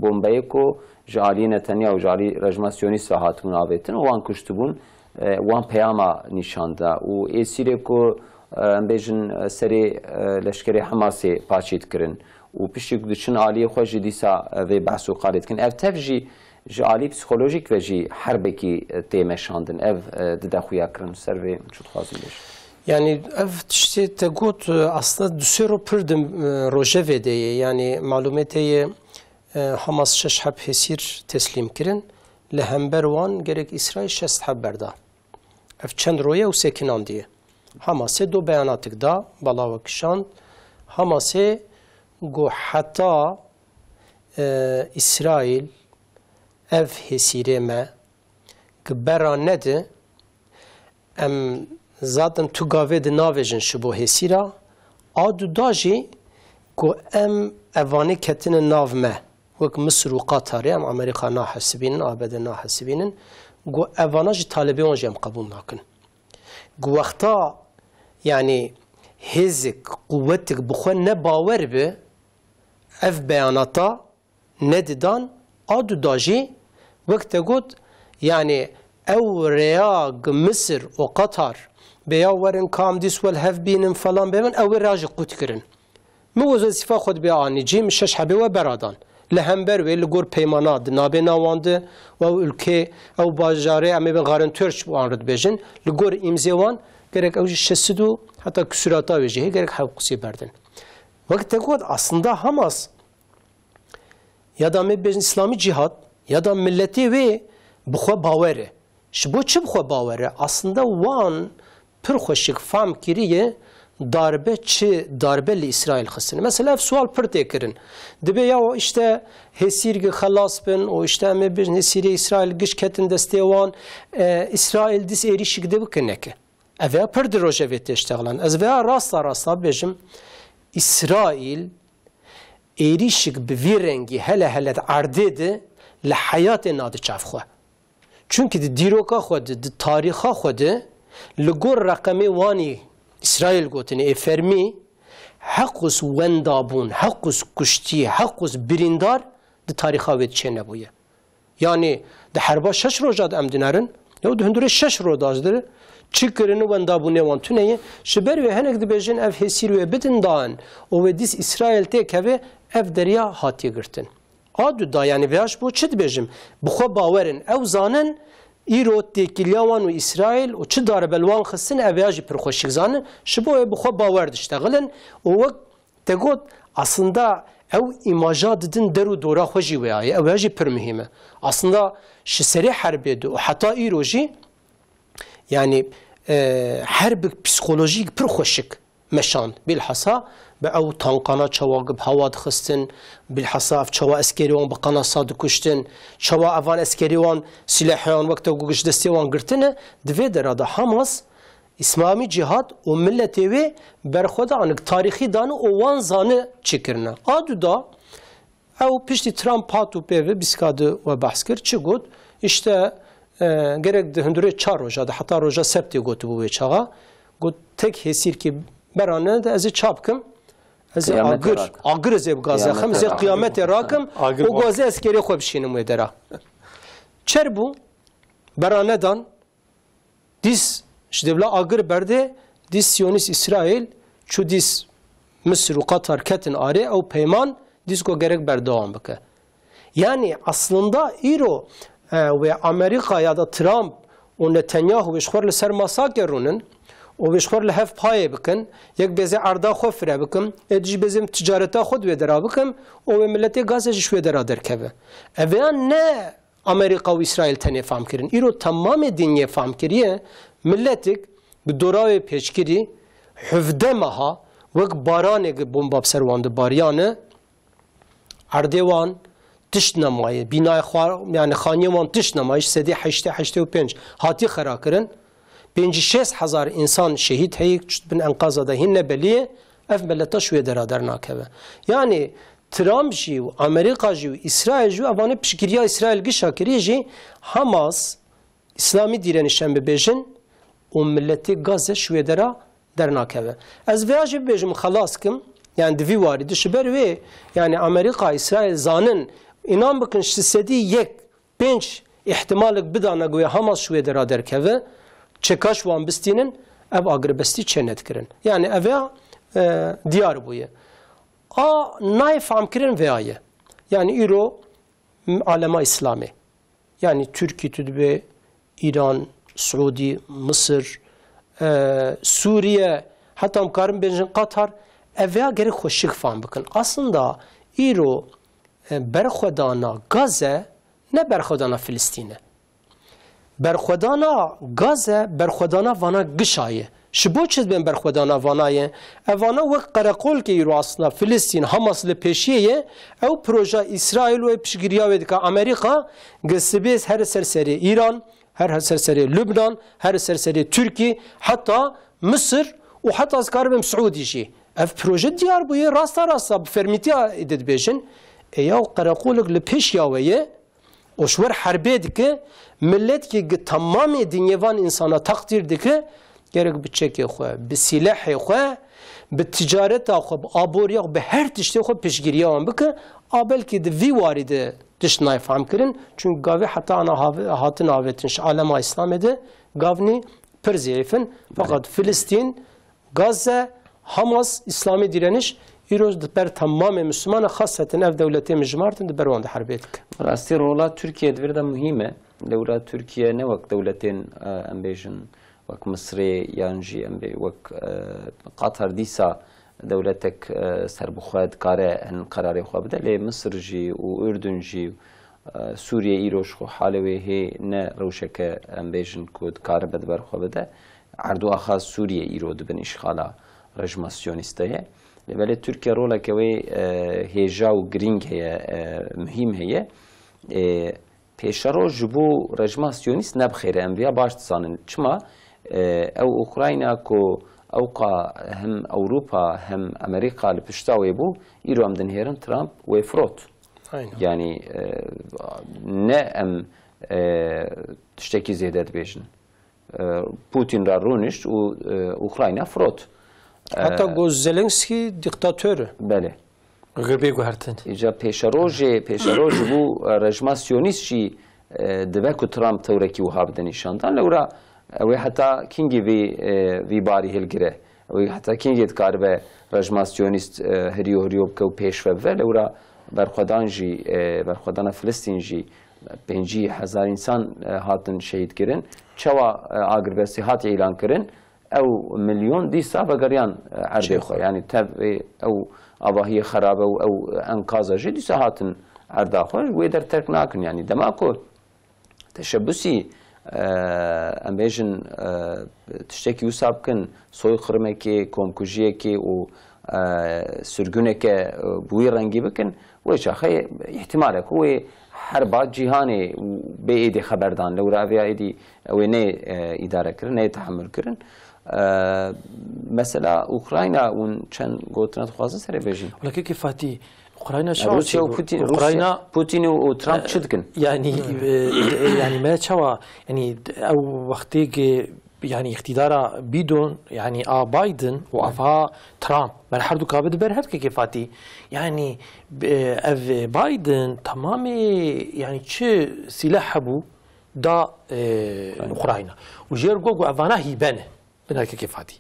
bombeyê ku ji aliyê Netanyahu, ji alî rejima siyonîst ve hatibûn avêtin û wan kuştibûn, e, wan peyama nîşan da. Û êsîrê ku, e, em bêjin, e, serê, e, leşkerê Hamasê paçê dikirin û piştî ku diçin aliyê xwe jî dîsa, e, vê behs û qalê dikin. Ev tev jî ji alî psîkolojîk ve jî herbekî, e, tê meşandin. Ev, e, dide xuya kirin. Ser vê çi dixwazim bêjim? Yani ev tiştê te got, e, aslında du sê ro pir di, e, rojevê de ye. Yani malûmê te ye, e, Hamas şeş heb hêsîr teslîm kirin. Li hember wan gerek Îsraîl şêst heb berda. Ev çend roye û sekinandiye. Hamasê do beyanatik da, belawe kişand. Hamasê got heta, e, Îsraîl ev hêsîrê me ki bera nedi, em zaten tu gavê di navêjin ji bo hêsîra, a du da jî ku em evanê ketine nav me, wek Misir û Qatarê, em Amerîka nahesibînin, A B D nahesibînin, ku evana ji talebê wan jî em qebûl nakin. Ku wexta, yani, hêzik, quwetik bi xwe ne bawer bi, ev beyanata nedidan, a du da jî, wek te got, yani, ew rêya gi Misir û Qatar, bê ya werin kam dîs wel hev bînin falan bêbin, ew ê rêya jî qut kirin. Min wezîfa xwe dibê anî cî, min şeş hebê we beradan. Li hember wê, li gor peymana di nabêna wan de, û ew ülkê, ew bajarê, em ê bi garantör ji wan re dibêjin, li gor îmzê wan, gerek ew jî şeş sed û heta küsurata wê jî hê, gerek hev qusî berdin. Wek te got, aslında Hamas, ya da em ê bêjin Îslamî Cîhad, ya da miletê wê bi xwe bawer e. Ji bo çi bi xwe bawer e? Aslında wan pir xweşik fam kiriye darbe çi darbe li Îsraîl xistine. Mesela ev sual pir tê kirin. Dibê ya o işte hêsîrgî xelas bin û işte em ê bêjin hêsîrê Îsraîl giş ketin destê wan, e, Îsraîl dîs êrîşik de bike neke. Ev ya pir di rojevê tê ştexlan. Ez vêya rasta rasta bêjim, Îsraîl êrîşik bi vî rengî hele hele di erdê de li heyatê nadi çav xwe. Çunkî di dîroka xwe de, di tarîxa xwe de li gor reqemê wanî Îsraîl gotinê ê fermî heqûs wendabûn, heqûs kuştî, heqûs birîndar di tarîxa wê de çênebûye. Yani di herba şeş roja de em dinerin, ya di hundirê şeş roja de çi kirin û wendabûnê wan tune ye. Ji ber wê hinek dibêjin ev hêsîr wê bidin dan û wê dîs Îsraîl têkeve, ev derya hatiye girtin. A du da, yani vêya ji bo çi dibêjim? Bi xwe bawer in. Ew zanin îro têkiliya wan û Îsraîl û çi darbe li wan xistin, ev vêya jî pir xweşik zanin. Ji bo wê bi xwe bawer diştexilin û wek te got, aslında ew îmaja didin der û dora xwe jî wêya ye. Ew ya jî pir muhîm e. Aslında ji serê herbê de û heta îro jî, yani, e, herbik psîkolojîk pir xweşik meşand. Bilhassa bi ew tankana çawa bi hewa dixistin, bilhassa ev çawa eskerê wan bi qanasa dikuştin, çawa evan eskerê wan sîlehê wan wek te got ji destê wan girtine, di vê dera de Hamas, Îslamî Cîhad û miletê wê berxwe da anik tarîxî dane û wan zane çi kirine. A du da, ew piştî Trump hat û pê ve bîstka di we behs kir, çi got? İşte, e, gerek di hundirê çar roja de, heta roja sebtê gotibû wê çaxa. Got, tek hêsîrkî bera nede, ez ê ça bikim? Ez ê Qiyamete agir, rakim. Agir ez ê bi gazexim, ez ê Qiyamete rakim. Qiyamete rakim. Agir û bak. Gazê eskerê xwe bişînim wê dera. Çer bû, bera nedan, Dîs ji dêvla agir berdê, dîs Siyonîst Îsraîl çû dîs Misir û Qatar ketin arê, ew peyman dîs got gerek berdewam bike. Yani aslında îro, e, wê Amerîka ya da Trump û Netanyahu wê ji xwe li ser masakê rûnin û wê ji xwe li hev payê bikin, yek bêzê erda xwe fire bikin, ê dijî bêzê ticareta xwe di wê dera bikin û wê miletê Gaze jî ji wê dera derkeve. Ev ya ne Amerîka û Îsraîl tenê fam kirin. Îro temamê dinyê fam kiriye, miletik bi dora wê pêşkirî hevdeh meha wek baranê bomba bi ser wan dibariyane, erdê wan tişt nemaye. Bînayê xwa-, yani xaniyê wan tişt nemaye. Ji sedî heştê, heştê û pênc hatî xera kirin. Pêncî şêst hezar însan şehîd heye, çut bin enqaza de hîn nebelî ye. Ev mileta ji wê dera dernakeve. Yani Trump jî û Amerîka jî û Îsraîl jî, evanê piştgiriya Îsraîl gişa kirî jî, Hamas, Îslamî Dîrenîş em bibêjin û miletê Gaze ji wê dera dernakeve. Ez vêya jî bibêjim, xelas kim, yani di vî warî de ji ber wê, yani Amerîka, Îsraîl zanin, înan bikin, ji sedî yek pênc îhtimalek bidane ku wê Hamas ji wê dera derkeve, çeka ji wan bistînin, ev agirbestî çênedikirin. Yani ev ya, e, diyar bûye. A nayê fehmkirin vêya ye. Yani îro m-, alema Îslamê. Yani Tirkî tu dibê, Îran, Siûdî, Misir, e, Sûriye, heta em karin bêjin Qatar, ev vêya gerek xwe şik fam bikin. Aslında îro, e, berxwedana Gaze ne berxwedana Filistîn e. Berxwedana Gaze, berxwedana vana gişa ye. Ji bo çi dibên berxwedana vana ye? Ev vana wek qereqolkê îro aslında Filistîn, Hamas li pêşiyê ye. Ew proje Îsraîl wê piştgiriya wê dike, Amerîka, gi sibê her ser serê Îran, her ser serê Lubnan, her ser serê Tirkî, heta Misir û heta ez karibim Siûdî jî. Ev proje diyar bûye, rasta rasta bi fermîtiya êdî dibêjin. E ya qereqolek li pêşiya we ye, û ji wer herbê dike, miletkî gi temamê dinyê van însana teqdîr dike, gerek bi çekê xwe, bi sîlehê xwe, bi ticareta xwe, bi aboriya xwe, bi her tiştê xwe piştgiriya wan bike. A belkî di vî warî de tişt nayê fehmkirin. Çunku gavê heta ana have-, hatin avêtin ji alema Îslamê de gavnî pir zîîf in. Feqet Filistîn, Gazze, Hamas, Îslamî Dîreniş, îro di ber temamê Mislimana, xaseten ev dewletê min jimartin, di ber wan de herbê dike. Rastî rola Tirkiye di vir de muhîm e. Lewra Tirkiye ne wek dewletên, e, em bêjin, wek Misirê yan jî em bê wek, e, Qatar dîsa dewletek, e, serbixwe dikare hin qerarê xwe bide. Lê Misir jî û Urdun jî, e, Sûriye îro ji xwe halê wê hê ne rewşeke em bêjin ku dikaribe di ber xwe bide. Erdo axa Sûriye îro di bin îşxala rejima Siyonîst de ye. Lê belê Tirkiye roleke wê, e, hêja û girîng heye, e, muhîm heye. E, Pêşeroj ji bo rejima Siyonîst ne bi xêr e, em viya baş dizanin. Çima? E, ew Ukrayna ku ewqa hem Ewropa hem Amerîka li pişta wê bû, îro em dinihêrin Trump wê firot. Aynen. Yanî, e, ne em, e, tiştekî zêde dibêjin. E, Putin re rûnişt û, e, Ukrayna firot. Heta E, got Zelenskî dîktator e. Belê. Girbê guhertin. Îca pêşerojê, pêşeroj ji bo, e, rejima Siyonîst jî, e, dibe ku Trump tewrekî wiha bide nîşandan. Lewra ew ê heta kîngê vî, e, vî barî hilgire? Ew ê heta kîngê dikaribe rejima Siyonîst, e, hiriyo hiriyo bike û pêşve bive? Lewra berxwedan jî, e, berxwedana Filistîn jî pêncî hezar însan, e, hatin şehîd kirin. Çawa, e, agirbestî hat îlan kirin? Ew milyon dîsa vegeriyan, e, erdê xwe. Yanî tev ê ew avahiyê xerabe û ew enkaza jî dîsa hatin erda xwe. Wê derterk nakin. Yanî dema ku teşebusî, e, em bêjin, e, tiştekî wisa bikin, soyqirmekê, komkujiyekê û, e, sirguneke, e, bi wî rengî bikin, wê çaxê îhtimal e ku wê herba cîhanê bê êdî xeberdan. Lewra ev ya êdî ew ê neyê, e, îdare kirin, neyê tehemul kirin. E, mesela Ukrayna, hûn çend gotina dixwazin serê bêjin? Wela kekê Fatî, Ukrayna çawa Rûsya û çêbû? Putin, Ukrayna Rûsya, Putin û, û Trump çi dikin? Yanî, e, e, yanî me çawa, yanî ew wextê ki, yanî îqtîdara Bidon, yanî a Biden û ava Trump, me her du kabe di ber hev kekê Fatî. Yanî, e, ev Biden temamê, yanî çi sîleh hebû, da, e, Ukrayna. Ukrayna. Û jê re got ku evana hîbe ne. Binakekê Fatî.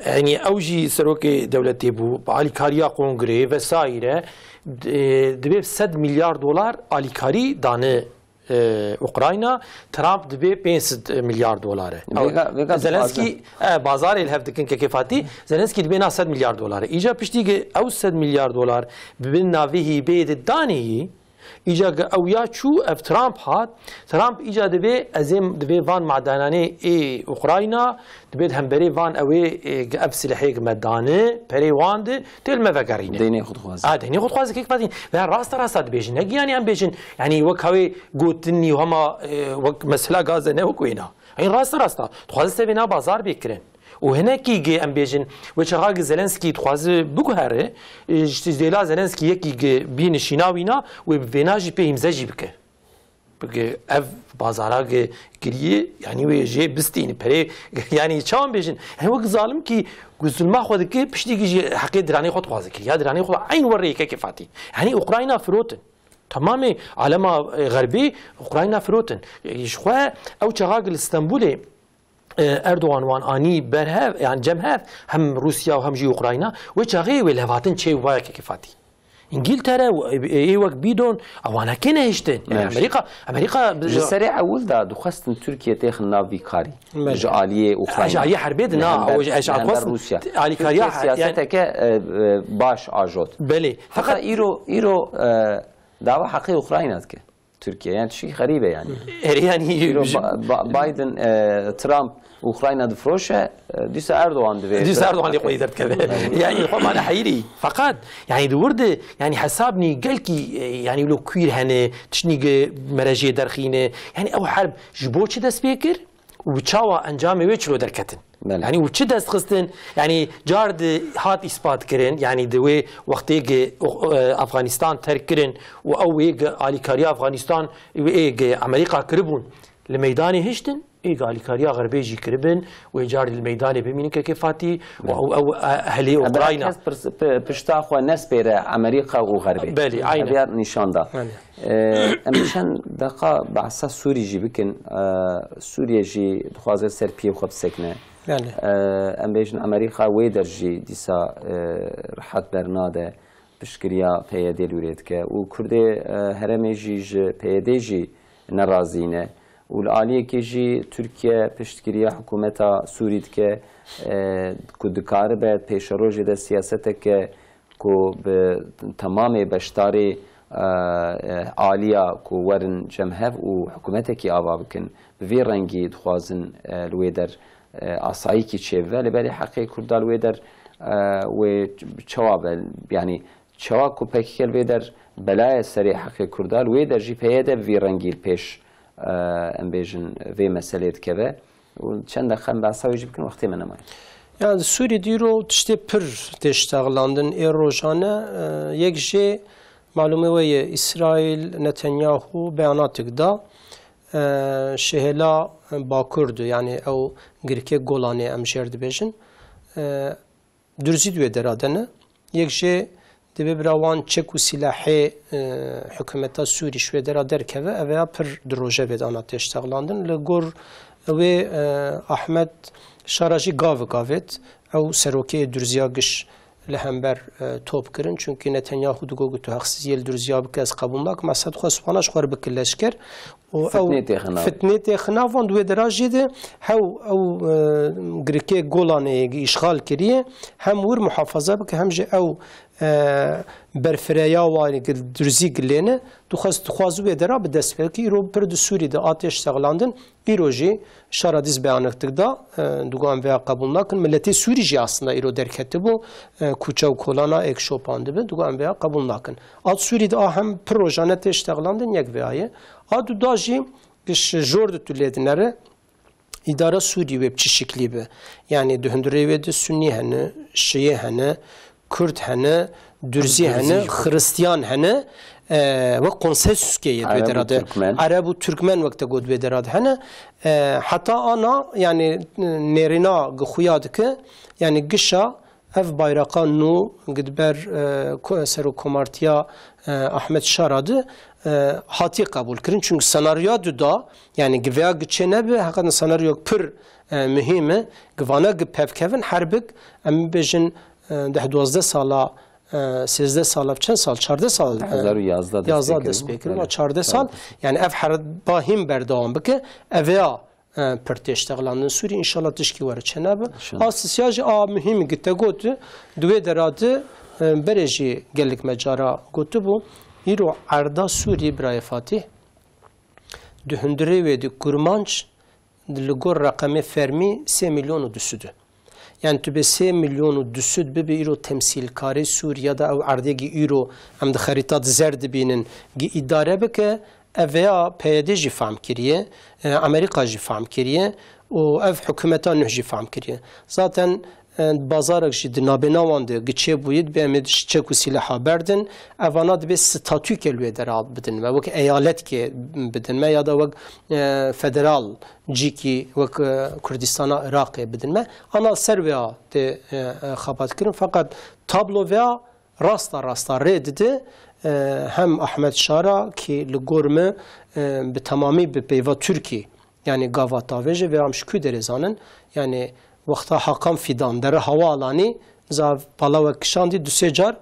Yanî ew jî serokê dewletê bû, bi alîkariya kongreyê vesaîre, d-, e, divê sed milyar dolar alîkarî dane, e, Ukrayna. Trump divê pênc sed milyar dolar e. Vêga, vêga Zelenskî, dixwaze. E, bazarê li hev dikin kekê Fatî. Zelenskî dibê na sed milyar dolar e. Îca piştî ki ew sed milyar dolar bi bin navê hîbeyê de daneyî, Îca ge ew ya çû, ev Trump hat. Trump îca dibê, ez ê divê van madenanê ê Ukrayna, dibê di hemberê van ew ê, ê, ge ev silehê ge me dane, perê wan di, tê li me vegerîne. Deynê xwe dixwaze. A, deynê xwe dixwaze, kek Fatî. Ve rasta rasta dibêjin. Ne giyanî em bêjin, yanî wek hawê gotinî û hema, e, wek mesela gaze ne wek wêna. Ey rasta rasta. Dixwaze sevê na bazar bê kirin. Û hinekî gi em bêjin, wê çaxa gi Zelenskî dixwaze biguhere, e, ji dêla Zelenskî yekî gi bî nişîna wîna, wê bi vêna jî pê îmze jî bike. Bike ev bazara gi giriyê, yanî wê jê bistîne perê, yanî çawan bêjin, yanî wek zalim kî ku zulma xwe dike, piştî gi jî heqê diranê xwe dixwaze kir. Ya diranê xwe eyn werê yekekê Fatî. Yanî Ukrayna firotin. Tamamê alema, e, xerbî Ukrayna firotin. E, ji xwe ew çaxa gi li Stenbolê e, Erdogan wan anî berhev, yan cem hev, hem Rûsya û hem jî Ukrayna, wê çaxê wê levhatin çê wayekekê Fatî. Îngiltere û, e, ê wek Bidon, ewana kê nehiştin. Yani Nehiştin. Amerîka, Amerîka Ji serê ewil de dixwestin Tirkiye têxin nav vî karî. Belê. Ji aliyê Ukrayna. Ji aliyê herbê de Li na, hember, o ji, ji li hember alxwest Rûsya. Alîkariya Tirkiye he-, yani siyaseteke, e, e, baş ajot. Belê. Fakat Fakat îro, îro, e, dawa heqê Ukrayna dike. Tirkiye. Yani tişkî xerîb e yani. Erê yani Îro Ba-, Ba-, Biden, e, Trump Ukrayna difiroşe, e, dîsa Erdogan divê. Dîsa Erdogan lê xwe derdikeve. Yani xwe mane heyirî. Fakat yani di wir de yani hesabnî gelkî, e, yani lo kuîr hene, tiştnî ge merejê derxîne. Yani ew herb ji bo çi dest pê kir? Û çawa encamê wê çilo derketin? Belê. Yanî û çi dest xistin? Yanî car di hat îspat kirin, yanî di wê wextê gi, e, Afganistan terk kirin û ew wê gi alîkariya Afganistan wê ê gi Amerîka kiribûn, li meydanê hiştin, ê gi alîkariya Xerbê jî kiribin, wê car li meydanê bimînin kekê Fatî û Belê. ew, ew, e, helê Em Ukrayna. Kes pirs-, pi-, pişta xwe nespêre Amerîka û Xerbê. Belê, aynen. Ev ya nîşan da. Belê. Ee, em çend deqa behsa Sûrî jî bikin. Ee, Sûriye jî dixwaze ser piyê xwe bisekine. Belê. Ee, em bêjin Amerîka wê der jî dîsa, e, rehet bernade, piştgiriya P Y D li wê dike. Û Kurdê, e, herêmê jî ji P Y D jî nerazî ne. Û li aliyekê jî Tirkiye piştgiriya hikûmeta Sûrî dike, e, ku dikaribe pêşerojê de siyaseteke ku bi temamê beşdarê, e, e, aliya ku werin cem hev û hikûmetekî ava bikin, bi vî rengî dixwazin, e, li wê der, e, asayîkî çêbibe. Lê belê heqê Kurda li wê der, e, wê çawa be, yanî çawa ku P K K li vê der belaye serê heqê Kurda, li wê der jî P Y D bi vî rengî li pêş, e, em bêjin, vê meselê dikeve. Û çend deqe em behsa wê jî bikin, wextê me nemaye. Ya di Sûrî dîro tiştê pir tê ştexlandin ê rojane, e, yek jê malûmê we ye, Îsraîl Netanyahu beyanatik da, e, şehêla Bakur de, yani ew girkê Golanê em jêr dibêjin, e, Durzî di wê dera de ne. Yek jê divê bira wan çek û sîlahê, e, hikûmeta Sûrî ji wê dera derkeve, ev ya pir di rojevê de ana tê ştexlandin. Li gor wê, e, Ahmed Şara jî gav gavêt. Ew serokê Durziya giş li hember, e, top kirin. Çunkî Netanyahu digo ku tu heqsiziyê li Durziya bike, ez qebûl nakim. Esed xwe sibana ji xwe re bike leşker. Û ew Fitnê têxin nav. Fitnê têxin nav, van di wê dera jê de hew ew, e, girikê Golanê îşxal kiriye, hem wir muhafaza bike, hem jî ew, e, berfireya wa li Durzî gilêne, dixwaz, dixwaz wê dera bi dest pê bike. Îro pir di Sûrî de a tê ştexlandin, îro jî Şara dîs beyanek da, e, digo em vêya qebûl nakin. Miletê Sûrî jî aslında îro derketibû, e, kuçe û kolana êk şopandibe, digo em vêya qebûl nakin. At Sûrî de a hem pir rojane tê ştexlandin, yek vêya ye. A du da jî giş jor de tu lê dinere, îdara Sûrî wê bi çi şiklî be? Yani di hundirê wê de Sunnî hene, Şiyê hene, Kurd hene, Durzî Durzî. hene, Xiristiyan hene, e, wek konsensuskê ye Ereb û wê derade. Türkmen. Ereb û Türkmen wek te got wê derade hene. E, heta ana, yani, nêrîna gi xuya dike, yani gişa ev bayraqa nû gidiber, e, ko-, serokkomartiya, e, Ahmed Şara de, e, hatiye qebûl kirin. Çünkü senaryoya du da, yani giveya giçê nebe, hakikaten senaryo pir, e, muhîm e. Givana gi pevkevin herbik, em bêjin, e, deh duwazdeh sala, e, sêzdeh sala, çend sal? Çardeh sal, e, Hezar û yazdeh dest yazda pê dest kirin. pê kirin. Belê. Çardeh sal, Çardeh. yani ev herba hîn berdewam bike, ev ya e, pir tê ştexlandin Sûrî. Înşallah tişkî were çênebe. Înşallah. A sisiya jî a muhîm gi te got, di wê dera de, e, berê jî gelek me cara gotibû. Îro erda Sûrî, birayê Fatîh, di hundirê wê de kurmanc li gor reqemê fermî sê milyon û du sed e. Yani tu bê sê milyon û du sed bibî îro temsîlkarê Sûrî ya da ew erdê gî îro em di xerîta di zer dibînin gî îdare bike, ev veya P Y D jî fehm kiriye, e, Amerîka jî fehm kiriye û ev hikûmeta nuh jî fehm kiriye. Zaten, e, bazarek jî di nabêna wan de giçê bûyî, dibê em ê çek û sîleha berdin, evana dibê statûke li wê dera bidin me, wek eyaletkê bidin me ya da wek, e, federal cîkî wek, e, Kurdistana Iraqê bidin me. Ana ser vêya tê, e, e, xebat kirin. Feqet tablo vêya rasta rasta rê dide, e, hem Ahmet Şara ki li gor me, e, bi temamî bi peyva Tirkî, yani gava tavêje vêya em ji ku derê zanin, yani wexta Hakan Fidan dere hewa alanî, za palawe kişandî du sê car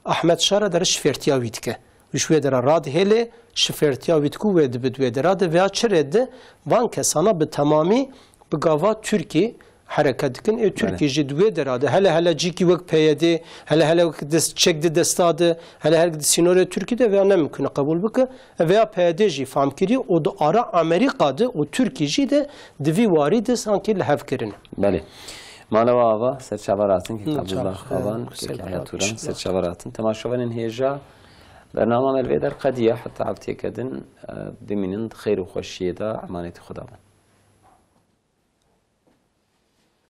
Ahmet Şara dere şifêrtiya wî dike. Wî ji wê dera radihêlê, şifêrtiya wî diku wê dibi di wê dera de. Vêya çi rê dide? Van kesana bi temamî bi gava Tirkî hereket dikin. Ê Tirkî jî di wê dera de hele hele cîkî wek P Y D, hele hele wek dest, çek di desta de, hele hele di sînorê Tirkî de vêya ne mimkun e qebûl bike. E, vêya P Y D jî fam kiriye û di ara Amerîka de û Tirkî jî de di vî warî de sankî li hev kirine. Belê. Mala we ava, serçava ratin, kek Abdullah Xavan, kek Heyat Turan, serçava ratin. Temaşevanên hêja, bernama me li vê der qediya, heta heftêke din, e, bimînin di xeyr û xweşiyê de, emanetî Xuda bin.